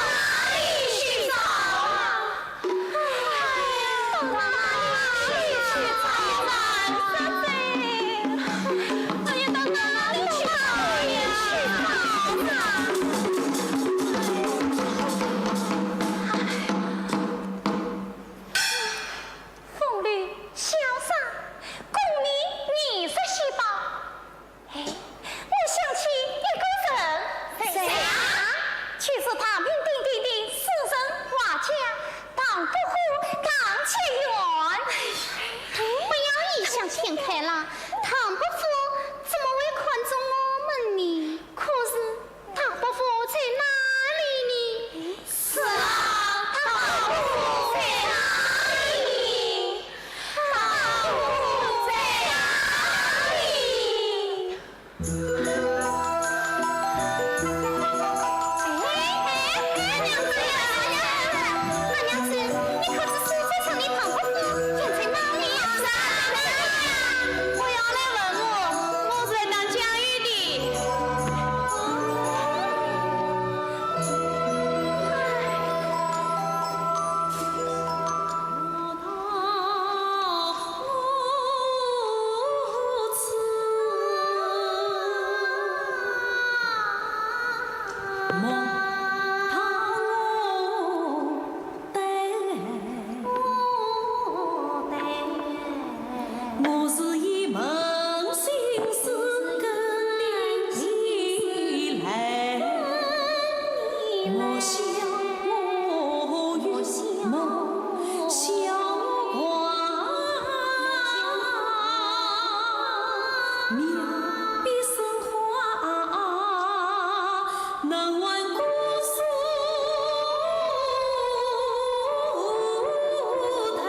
里去找啊？哎，到哪里去找啊？哎呀，到哪里去找呀？风流潇洒，功名艺术细胞。 哎，我想起一个人。谁呀？就是大名鼎鼎的诗人画家唐伯虎唐杰元。哎，不要异想天开了，唐伯虎怎么会看中我们呢？可是 唐伯虎在哪里呢？是啊，唐伯虎在哪里呢？唐伯虎在哪里？哎，哎，哎，娘子呀，娘子，娘子，你可知苏州城里唐伯虎现在哪里呀？是啊，哪里呀？不要来问我，我是来当讲义的。 我是一门心思跟你来，我笑我与我笑我怪，面比生花。 能还故事台。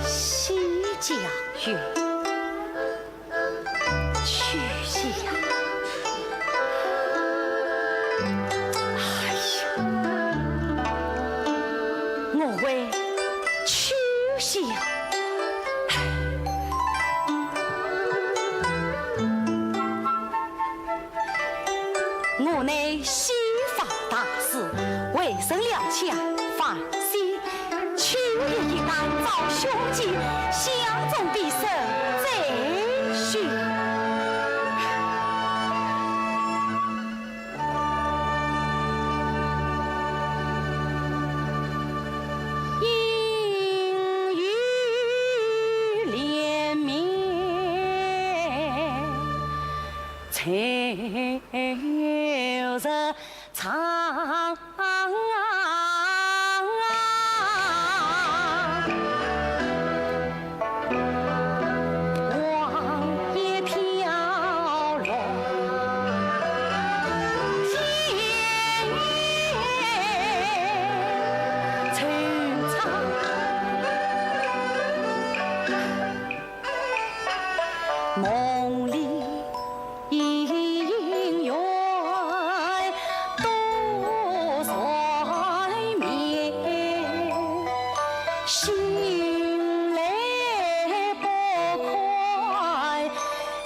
西江月，曲斜阳。哎呀，我为曲斜阳。 我乃西方大师，为人良将范鑫，去年一旦遭凶劫，相中的人再续。应与怜悯。 才日唱啊，黄叶飘落，天边秋草。 梦里影月，多缠绵，心里不快，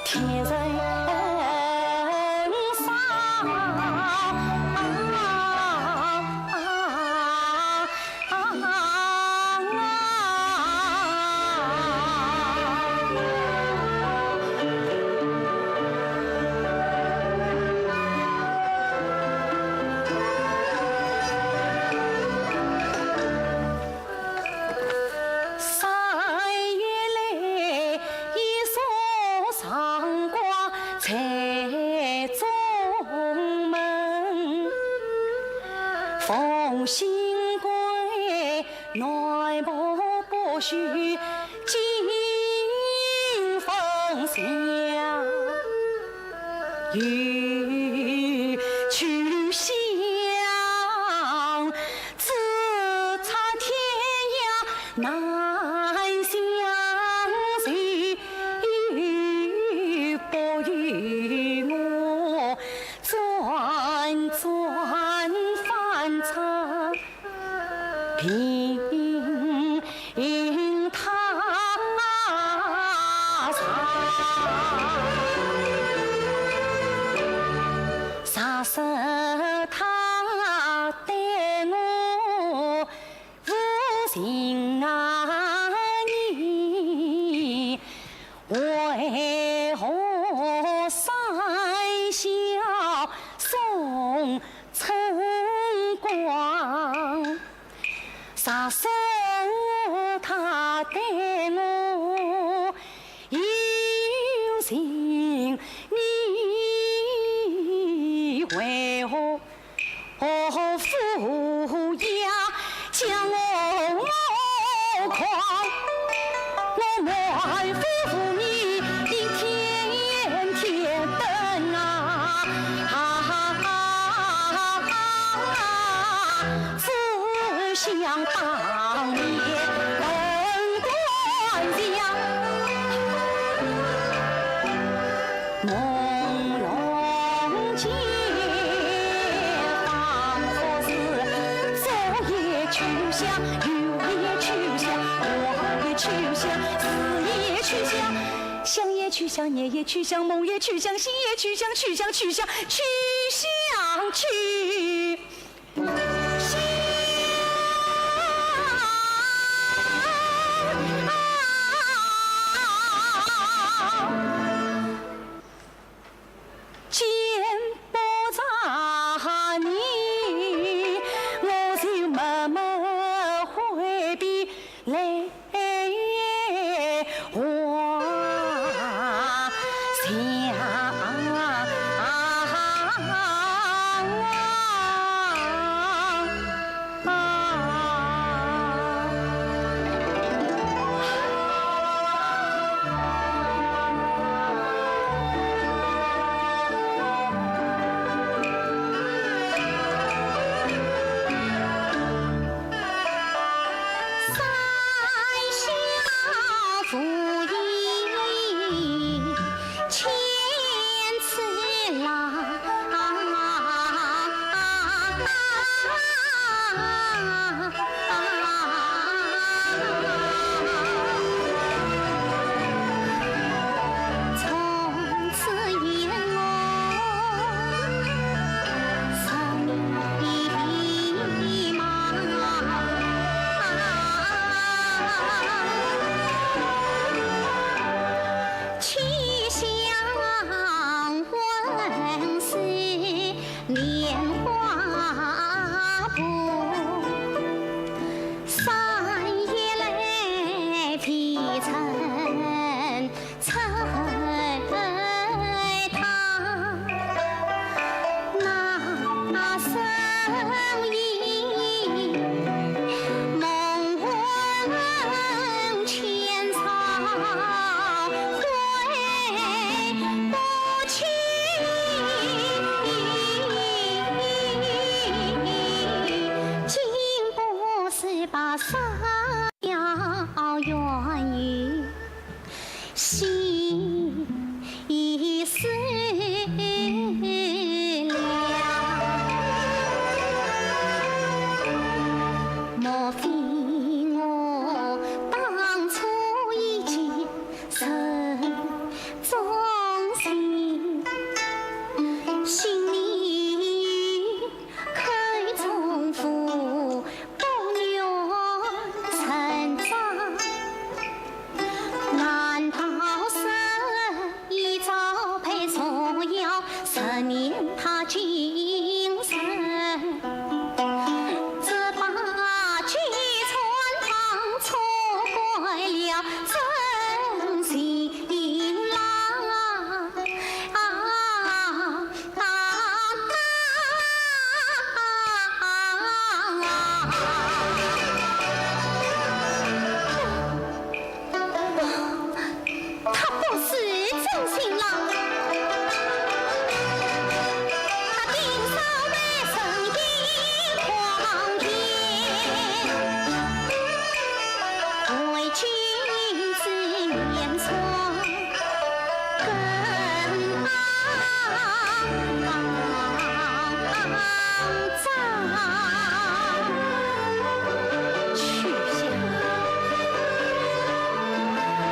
添人伤。 三月里，一束阳光在中门。奉新归，耐磨不须金粉香。 又去向，只差天涯难相随。不如我转转返场， 平他乡。若是他对我无情啊，你 为何三笑送春光？若是他对我有情，你为何 何苦呀将我看，我满腹无义，天天等啊，啊，只想当年冷断肠。 梦中见，仿佛是左也去向，右也去向，我也去向，死也去向，想也去向，念也去向，梦也去向，心也去向，去向，去向，去向，去。 见不着你，我就默默回避来。 望想啊。十年他精神，只把几寸糖错怪了真情郎。啊，啊，啊，啊，啊。 他不是真情郎，他顶少为人也狂言，为君子面上更肮脏。 去下，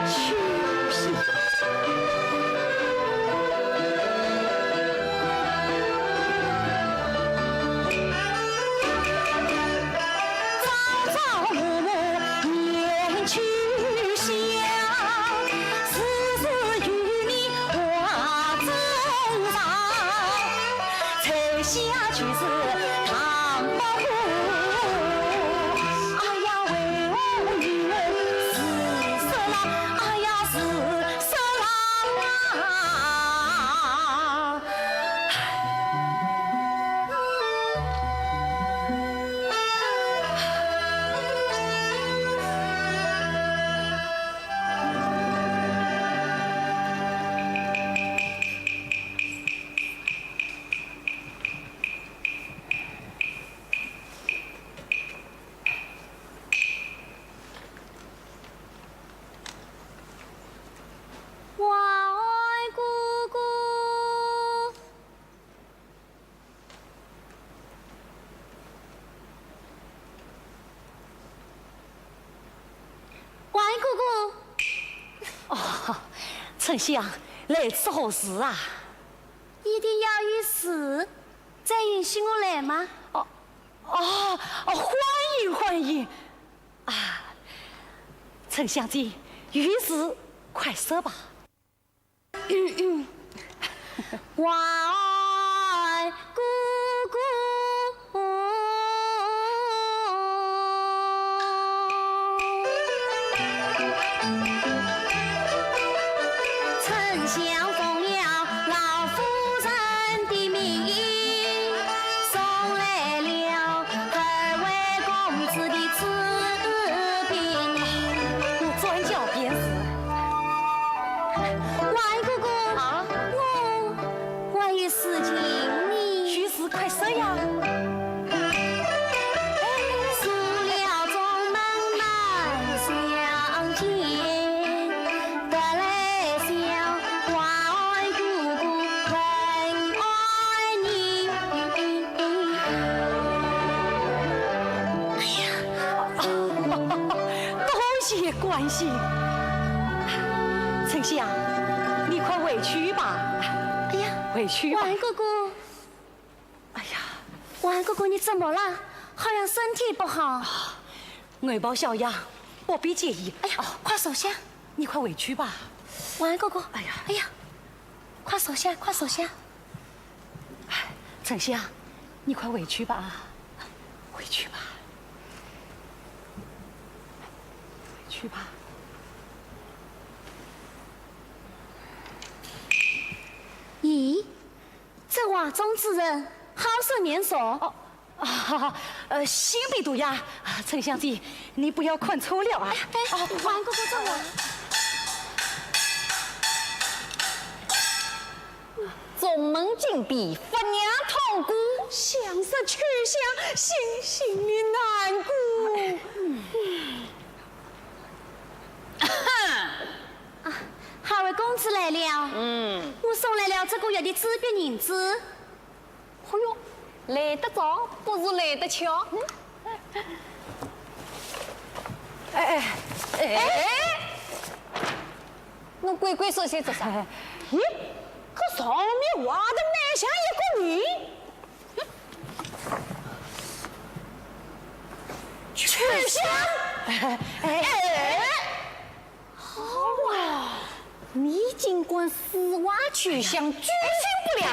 去下。朝朝暮暮念去向，时时与你话衷肠。 才下就是唐伯虎。哎呀，为何与我自说郎？哎呀，自说郎啊！ 王二哥哥。王二哥哥。哦，春香，来此何事啊？一定要有事，才允许我来吗？哦， 哦，哦，欢迎，欢迎。啊，春香姐，有事快说吧。王二哥哥。 春香奉了老夫人的命，送来了二位公子的纸饼。我转交便是。王二哥哥。啊？我，我有事情呢。有事快说呀。 哎呀，多谢关心。春香，你快回去吧。哎呀，回去吧。王二哥哥。 哎呀，王二哥哥，你怎么了？好像身体不好。啊，外婆小样，不必介意。哎呀，哦，快坐下。你快回去吧。王二哥哥，哎呀，哎呀，快坐下，快坐下。哎，春香，你快回去吧啊，回去吧，回去吧。咦， 这画中之人，好生面熟。哦，啊，呃，新比毒呀，啊，春香姐，你不要看错了啊。哎，哎，哦，王二哥哥，这我。中门金匕，不让痛过。想是秋香，心心里难过。啊，二位公子来了。嗯。我送来了这个月的纸饼银子。 哎哟，来得早，不如来得巧。哎，哎，哎，侬鬼鬼祟祟做啥？咦，搿上面画得蛮像一个人。秋香。哎，哎，好啊，你竟敢四外九乡，居心不良，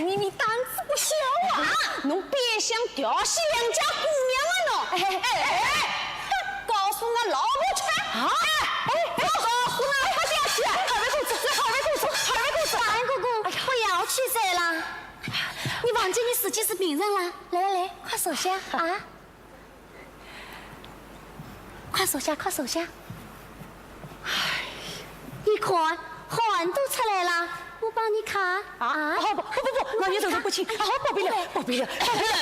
你，你胆子不小啊！侬变相调戏良家姑娘啊侬！哎，哎，哎，告诉我老婆去！啊？哎，哎，告诉我快点去！二位公子，二位公子，二位公子！大哥哥，哎呀，不要去哉啦！你忘记你自己是病人啦！来来来，快坐下啊！ 快坐下，快坐下。哎，你看，汗都出来了，我帮你看。啊？啊？哦，不，不，不，不，老爷，不，不，不，请。啊，不必了，不必了，不必了。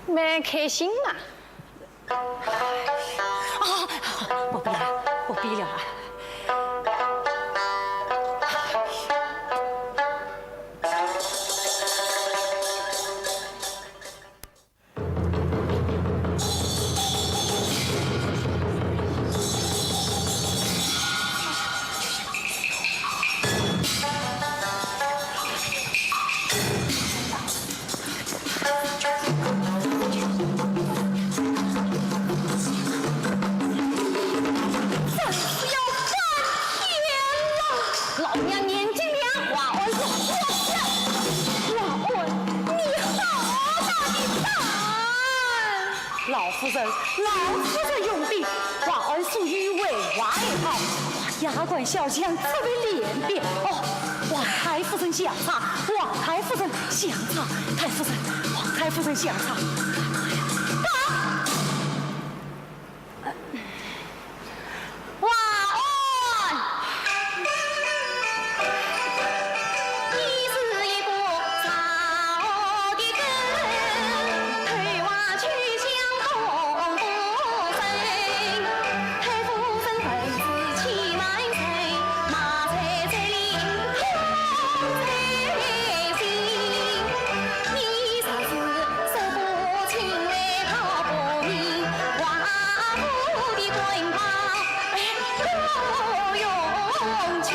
蛮开心嘛。 啊，不必了，不必了啊。真是要翻天了！老娘年纪大，华安是我家。华安，你好大的胆！老夫人，老夫人容禀，华安素有繪画爱好，画丫鬟小将，特为练笔。哦，华太夫人相差，华太夫人相差，太夫人，华太夫人相差。报！ 华安，你是一个啥个人？退往去向东不顺，太夫人问是千万岁，马在这里空在心。你若是说不清来讨不明，华府的官保 不用情。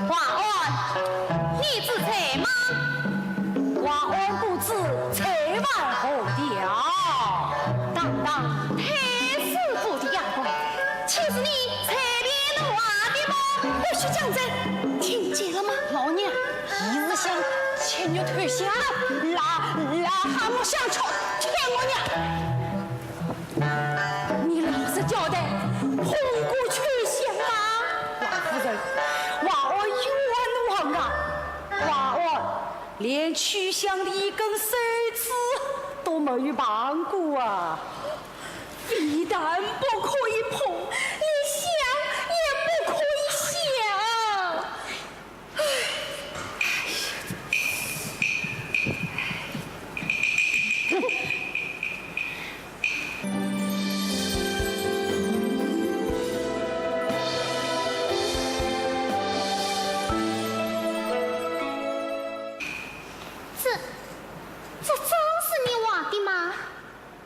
华安，你知罪吗？华安不知，罪犯何调？堂堂太师府的丫鬟，岂是你随便弄的吗？不许讲这，听见了吗？老娘，一日想，千日偷香，拉，拉还没想着，天我娘！ 你老实交代，红姑秋香啊！老夫人，华安冤枉啊！华安连秋香的一根手指都没有碰过啊！非但不可以碰，连想也不可以想。 这，这真是你画的吗？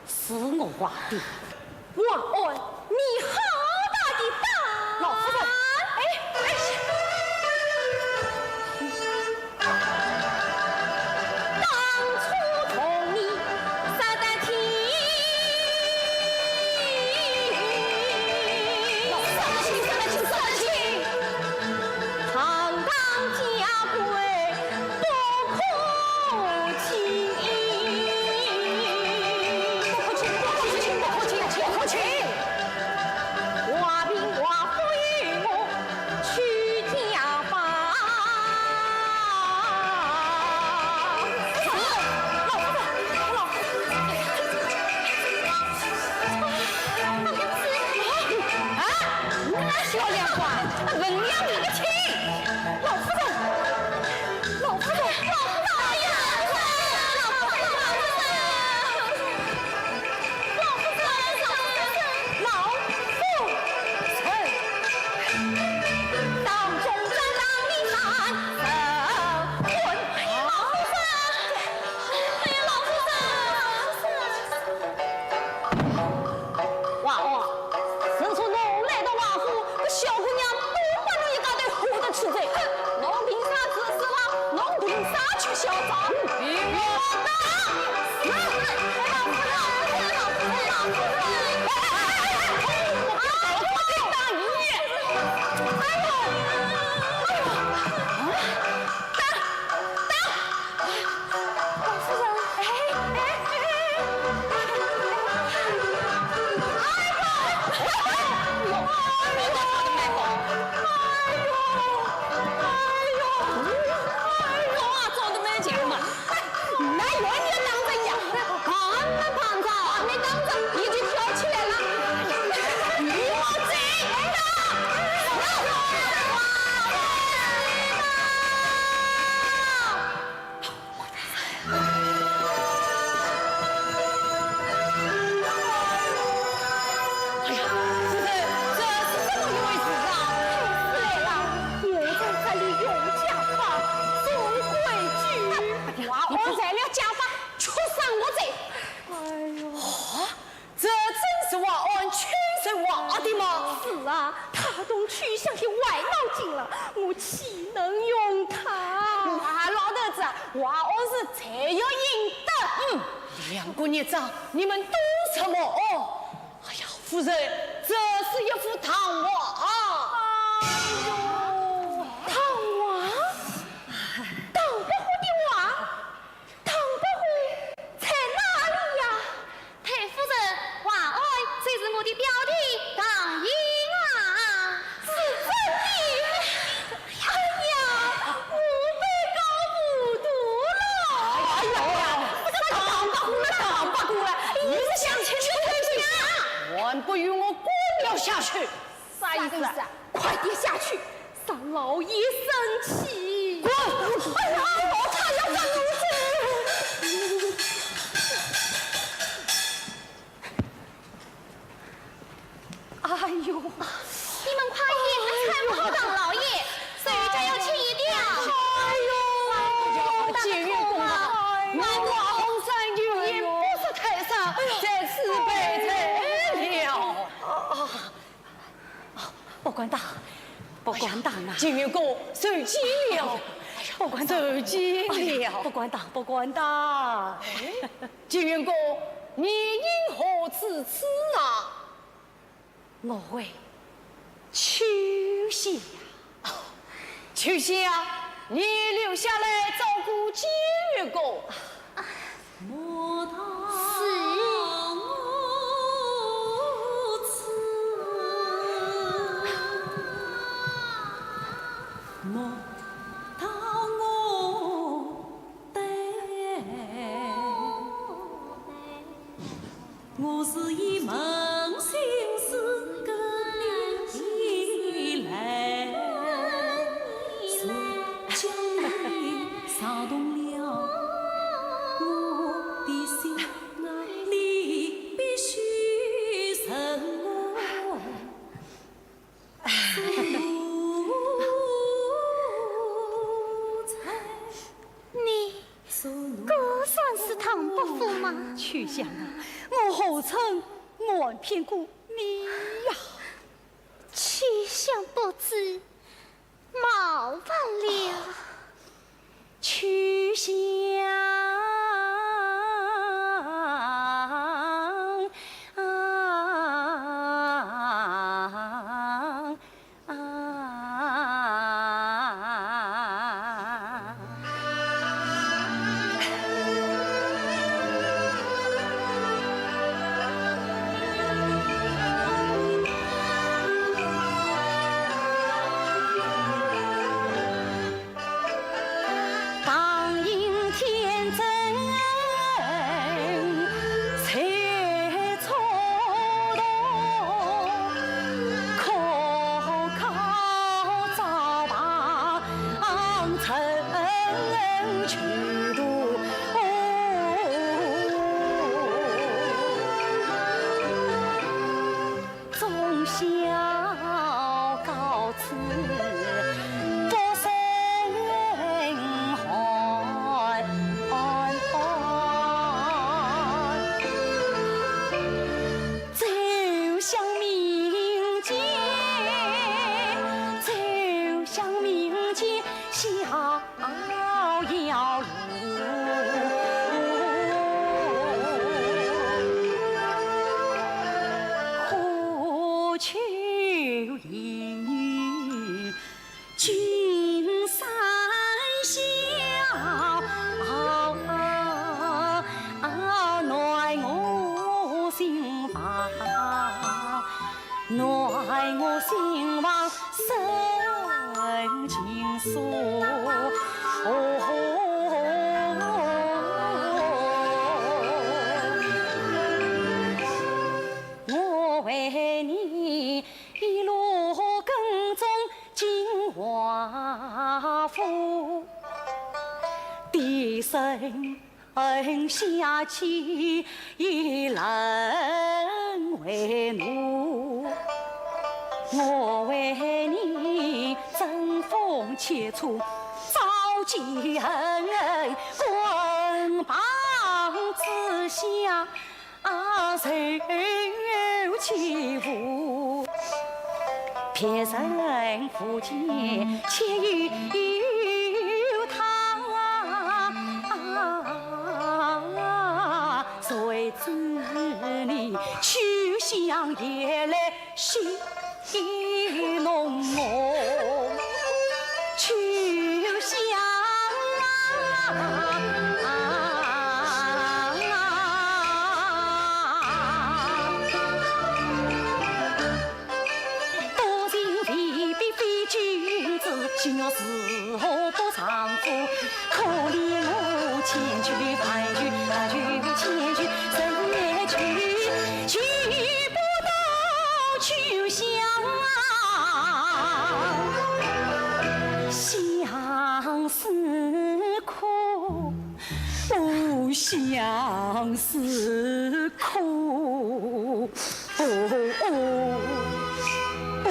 是我画的。华安，你好大的胆！老夫人，哎，哎呀！当初同你杀得天，老夫人，老夫人，老夫人，堂堂家规 不可轻。不可轻，不可轻，不可轻，不可轻。啊，他动曲香的坏脑筋了，我岂能容他？啊，老头子啊，坏案是罪有应得。嗯，两个孽障，你们懂什么？哦，哎呀，夫人，这是一幅唐画啊！哎呦，唐画？唐伯虎的画？ 唐伯虎在哪里呀？太夫人，画案就是我的表弟唐寅啊。是真的？哎呀，我被搞糊涂了。哎呀，这个唐伯虎，那唐伯虎啊，你是想去就去啊？还不与我滚了下去！啥意思啊？啥意思啊？快点下去， 让老爷生气。滚！哎呀，我才要滚出去。哎呦，你们快点，快点，唐老爷，手下要去一趟。哎呦，金云公啊，你老三舅也不识泰山，在此拜罪了。 不敢当，不敢当啊！金云公，受惊了，不敢当，受惊了。不敢当，不敢当。哎，金云公，你因何至此啊？我为秋香。秋香，你留下来照顾金云公。 是。你，果然是唐伯虎吗？秋香啊，我何曾瞒骗过你呀？秋香不知，冒犯了。 秋香。一人扶肩且有他，谁知你秋香夜来戏弄我，秋香啊。 多情未必非君子，心若如何得丈夫？可怜我千求万求，万求千求，怎奈求，求不得秋香啊，相思苦。 哦，相思苦。哦，哦，哦，哦。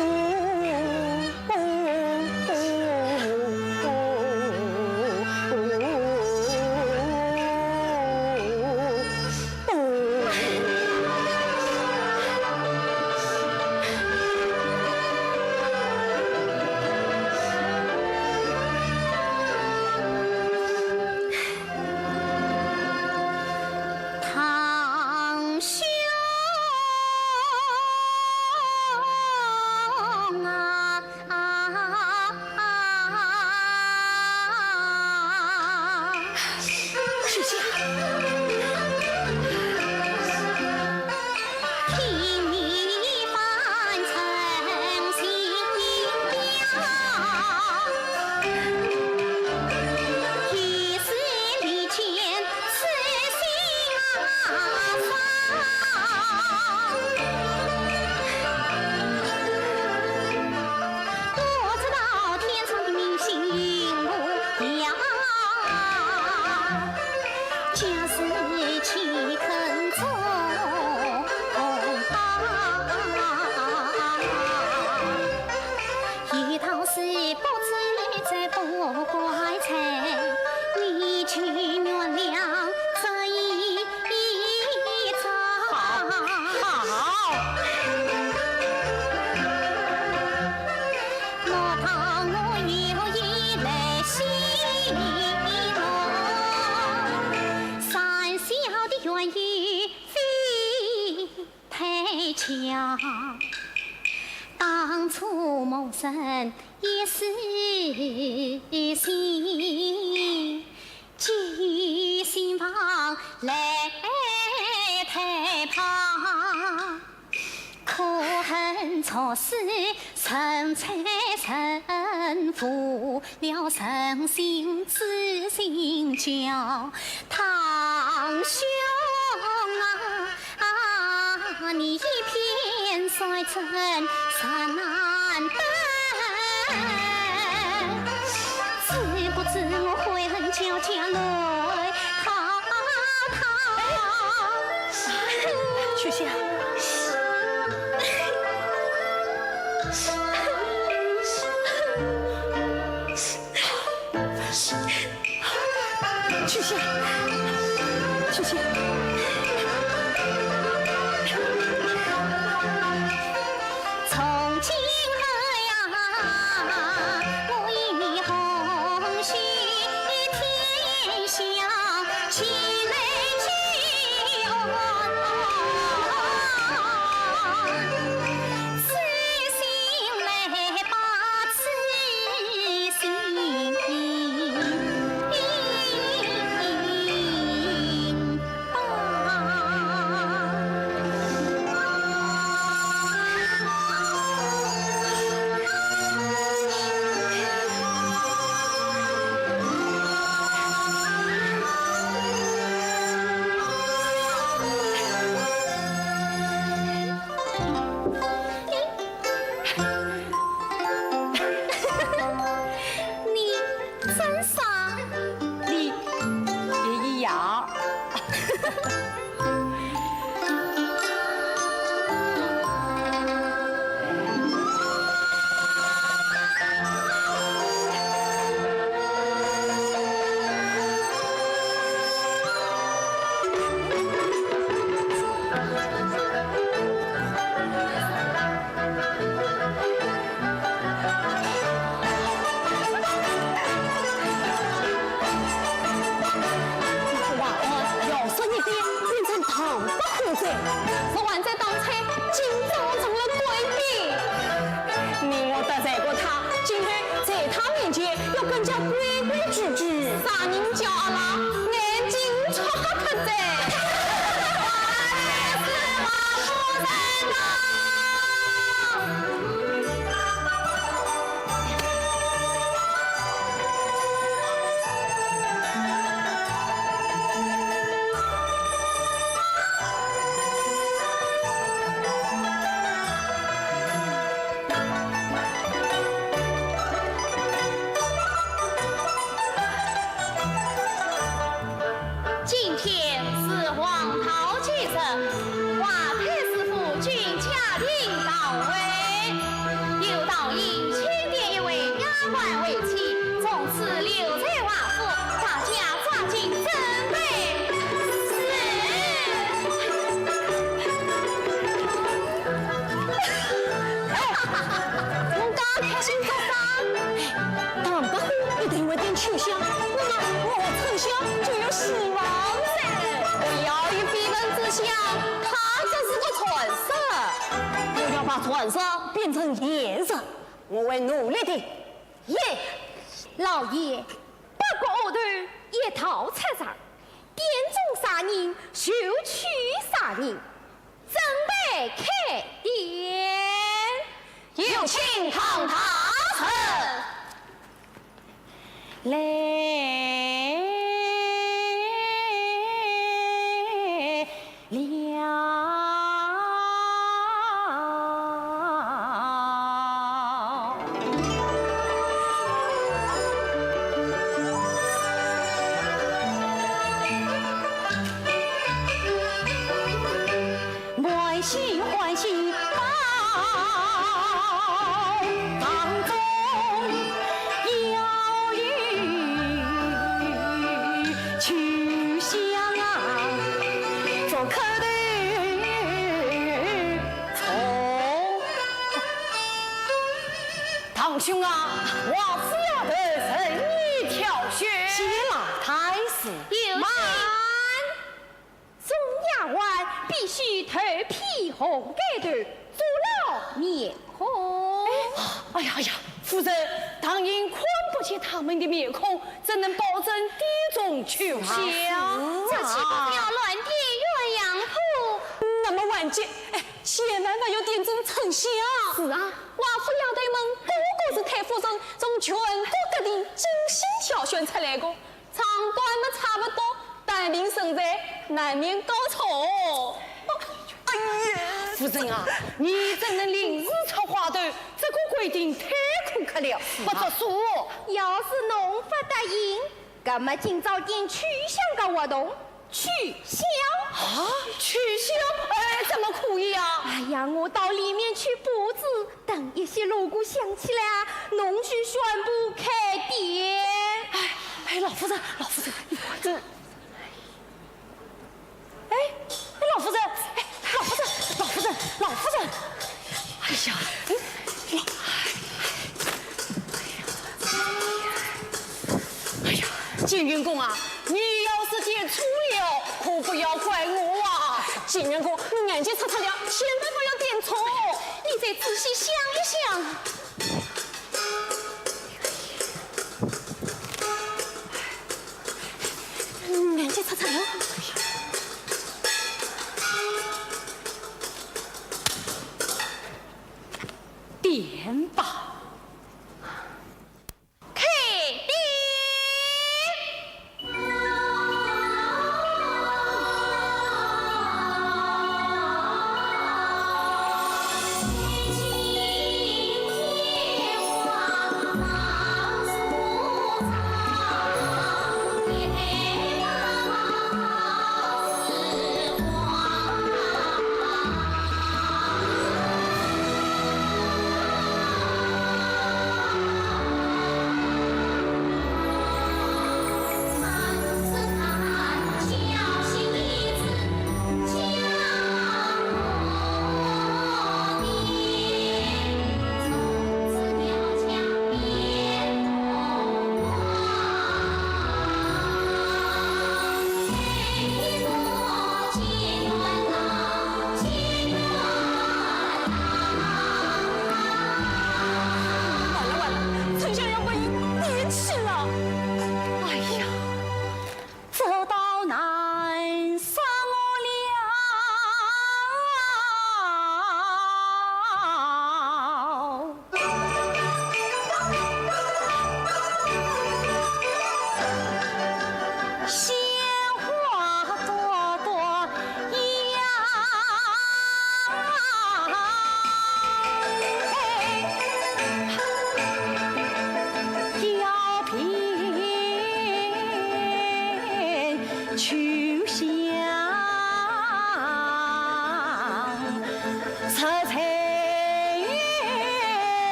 好，好。 秋香。 秋香，秋香。昨晚在当差，今朝成了贵宾。你我得罪过他，今后在他面前要更加规规矩矩。啥人叫阿拉眼睛戳瞎脱哉？今天是黄桃节日，华太师府君家庭到位，有道：“以钦点一位丫鬟为妻，从此留在华府，大家抓紧准备。”是。哎，侬介开心做啥？唐伯虎一定会点秋香，那么我和春香就有希望噻。我要以绯闻之香，它这是个传说，我要把传说变成现实，我会努力的。耶！老爷，八国丫头一道出场，店中啥人就娶啥人。 准备开店。有请唐大人。来了。 满心欢喜报，当中要有秋香啊，做磕头。唐兄啊，王府丫头任你挑选。谢老太师。有请。 众丫鬟必须头披红盖头，遮露面孔。哎呀哎呀，夫人，唐寅看不见他们的面孔，怎能保证店中秋香？是啊。这岂不是要乱点鸳鸯谱？那么婉姐，哎，千万不要点中春香。是啊。王府丫头们个个是太夫人从全国各地精心挑选出来的。 唱官们差不多，但凭身材难免搞错。哎呀，夫人啊，你怎能临时出花头？这个规定太苛刻了，不作数。要是侬不答应，那么今朝点秋香的活动取消。啊，取消？哎，怎么可以啊？哎呀，我到里面去布置， 等一歇锣鼓响起来啊，侬就宣布开店。哎，哎，老夫人，老夫人，你快看。哎，哎，老夫人，哎，老夫人，老夫人，老夫人。哎呀，哎，老，哎呀，景云公啊，你要是点错了，可不要怪我啊。景云公，你眼睛擦擦亮，千万不要点错。 你再仔细想一想。嗯，眼睛擦擦亮。点吧。 开店。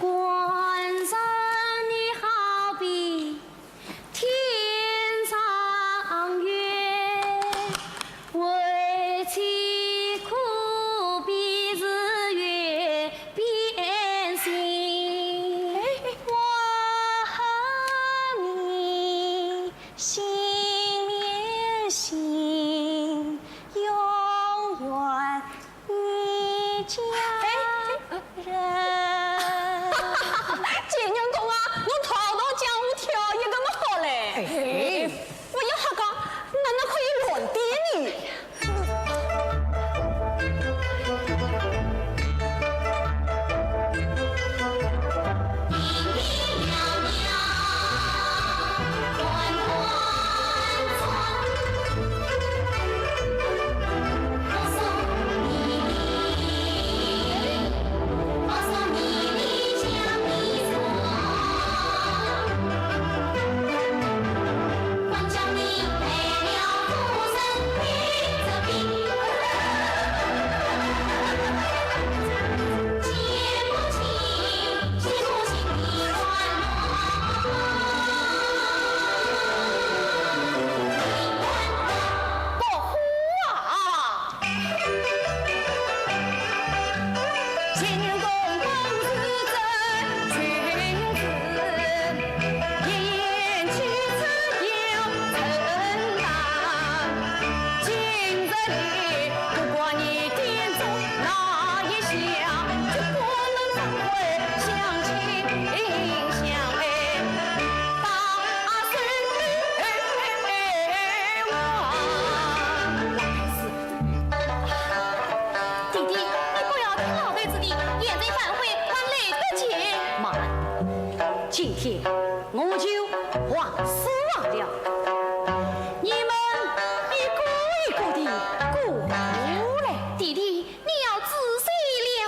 官人你好比 天上月，为妻可比日月变星。我和你心连心，永远 一家人。哎，贱人公啊，侬堂堂江湖跳一个么好嘞。哎。我要瞎讲，哪能可以乱点呢？弟弟，你不要听老头子的，现在反悔还来得及。慢，今天我就还书房了，你们一个一个的过来。弟弟，你要仔细了。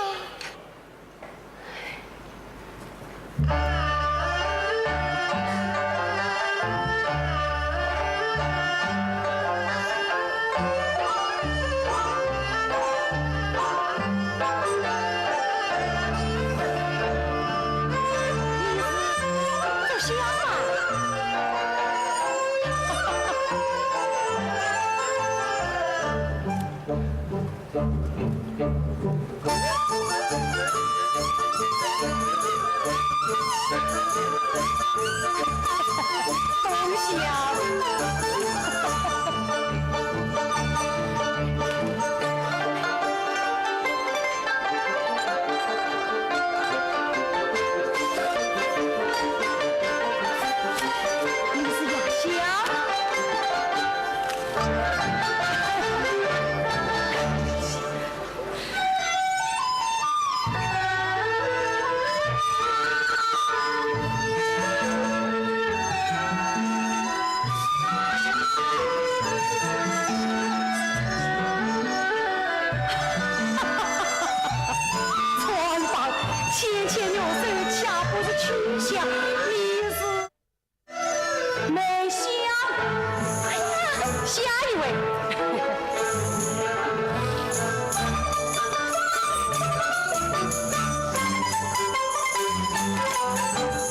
穿帮，芊芊玉手，岂不是曲项？你是 梅香。哎呀，下一位。是，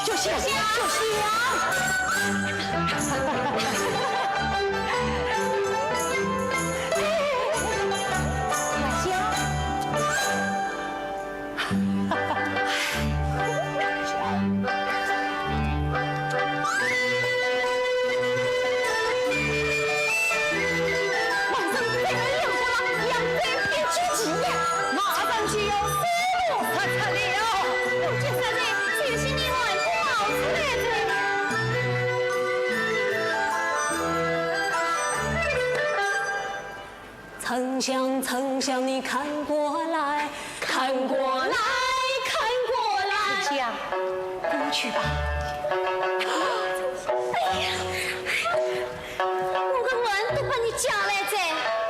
就香，就香。香。 马上再来两个了，两三天之计呀，马上就要水落石出了。这啥子？这有些你还不毛子嘞，这。沉香，沉香，你看过来，看过来，看过来。沉香，过去吧。哎呀，我的碗都把你抢来着。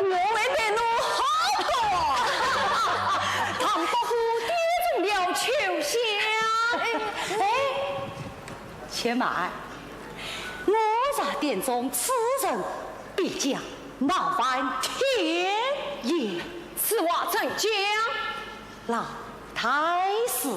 我会对侬好的。唐伯虎点中了秋香。哎，且慢，我若点中此人，必将闹翻天下。此话怎讲？老太师。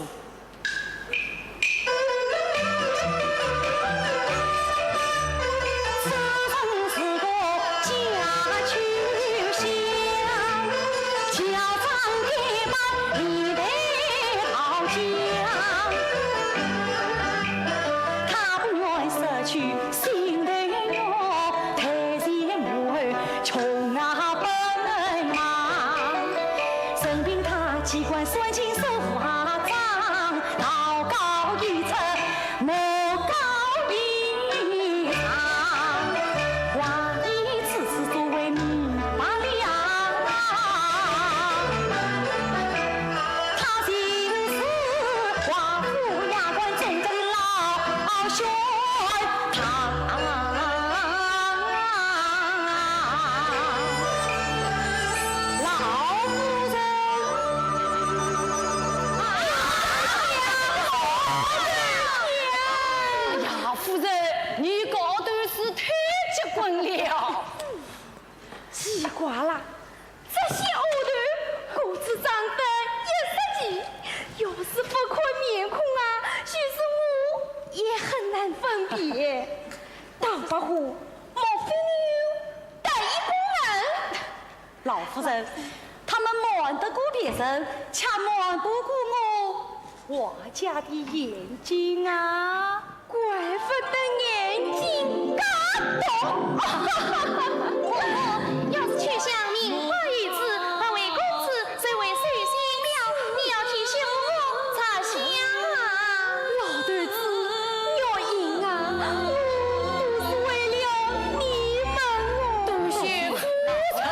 老夫人。哎呀，夫人，你高头是太结棍了。奇怪了，这些丫头个子长得一十几，要是不看面孔啊，就是我也很难分辨。唐伯虎，莫非你有 得意过人。老夫人，他们瞒得过别人，却瞒不过我华家的眼睛啊。怪不得眼睛嘎动。要是秋香名花有主，而为公子， 谁会收心了？你要替兄我着想啊。老头子，月英啊，我都是为了你们哦。多谢夫人。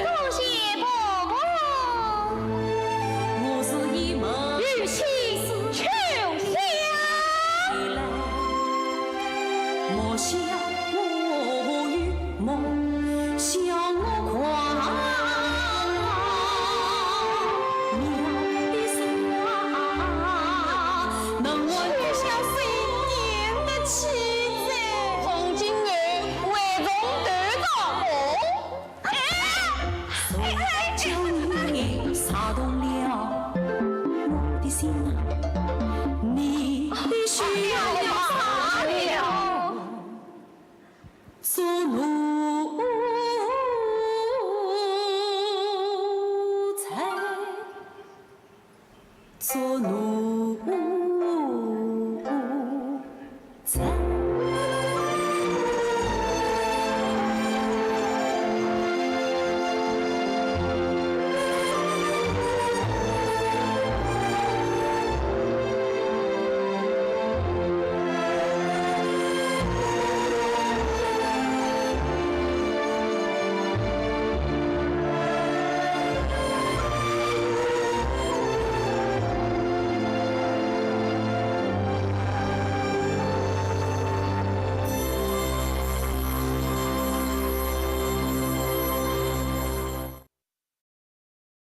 多谢婆婆。我是一梦，与卿秋香。莫笑我有 梦，笑我狂。妙的是啊，能闻秋香水面的气质。从今我为侬断肠。哎，哎，哎，哎。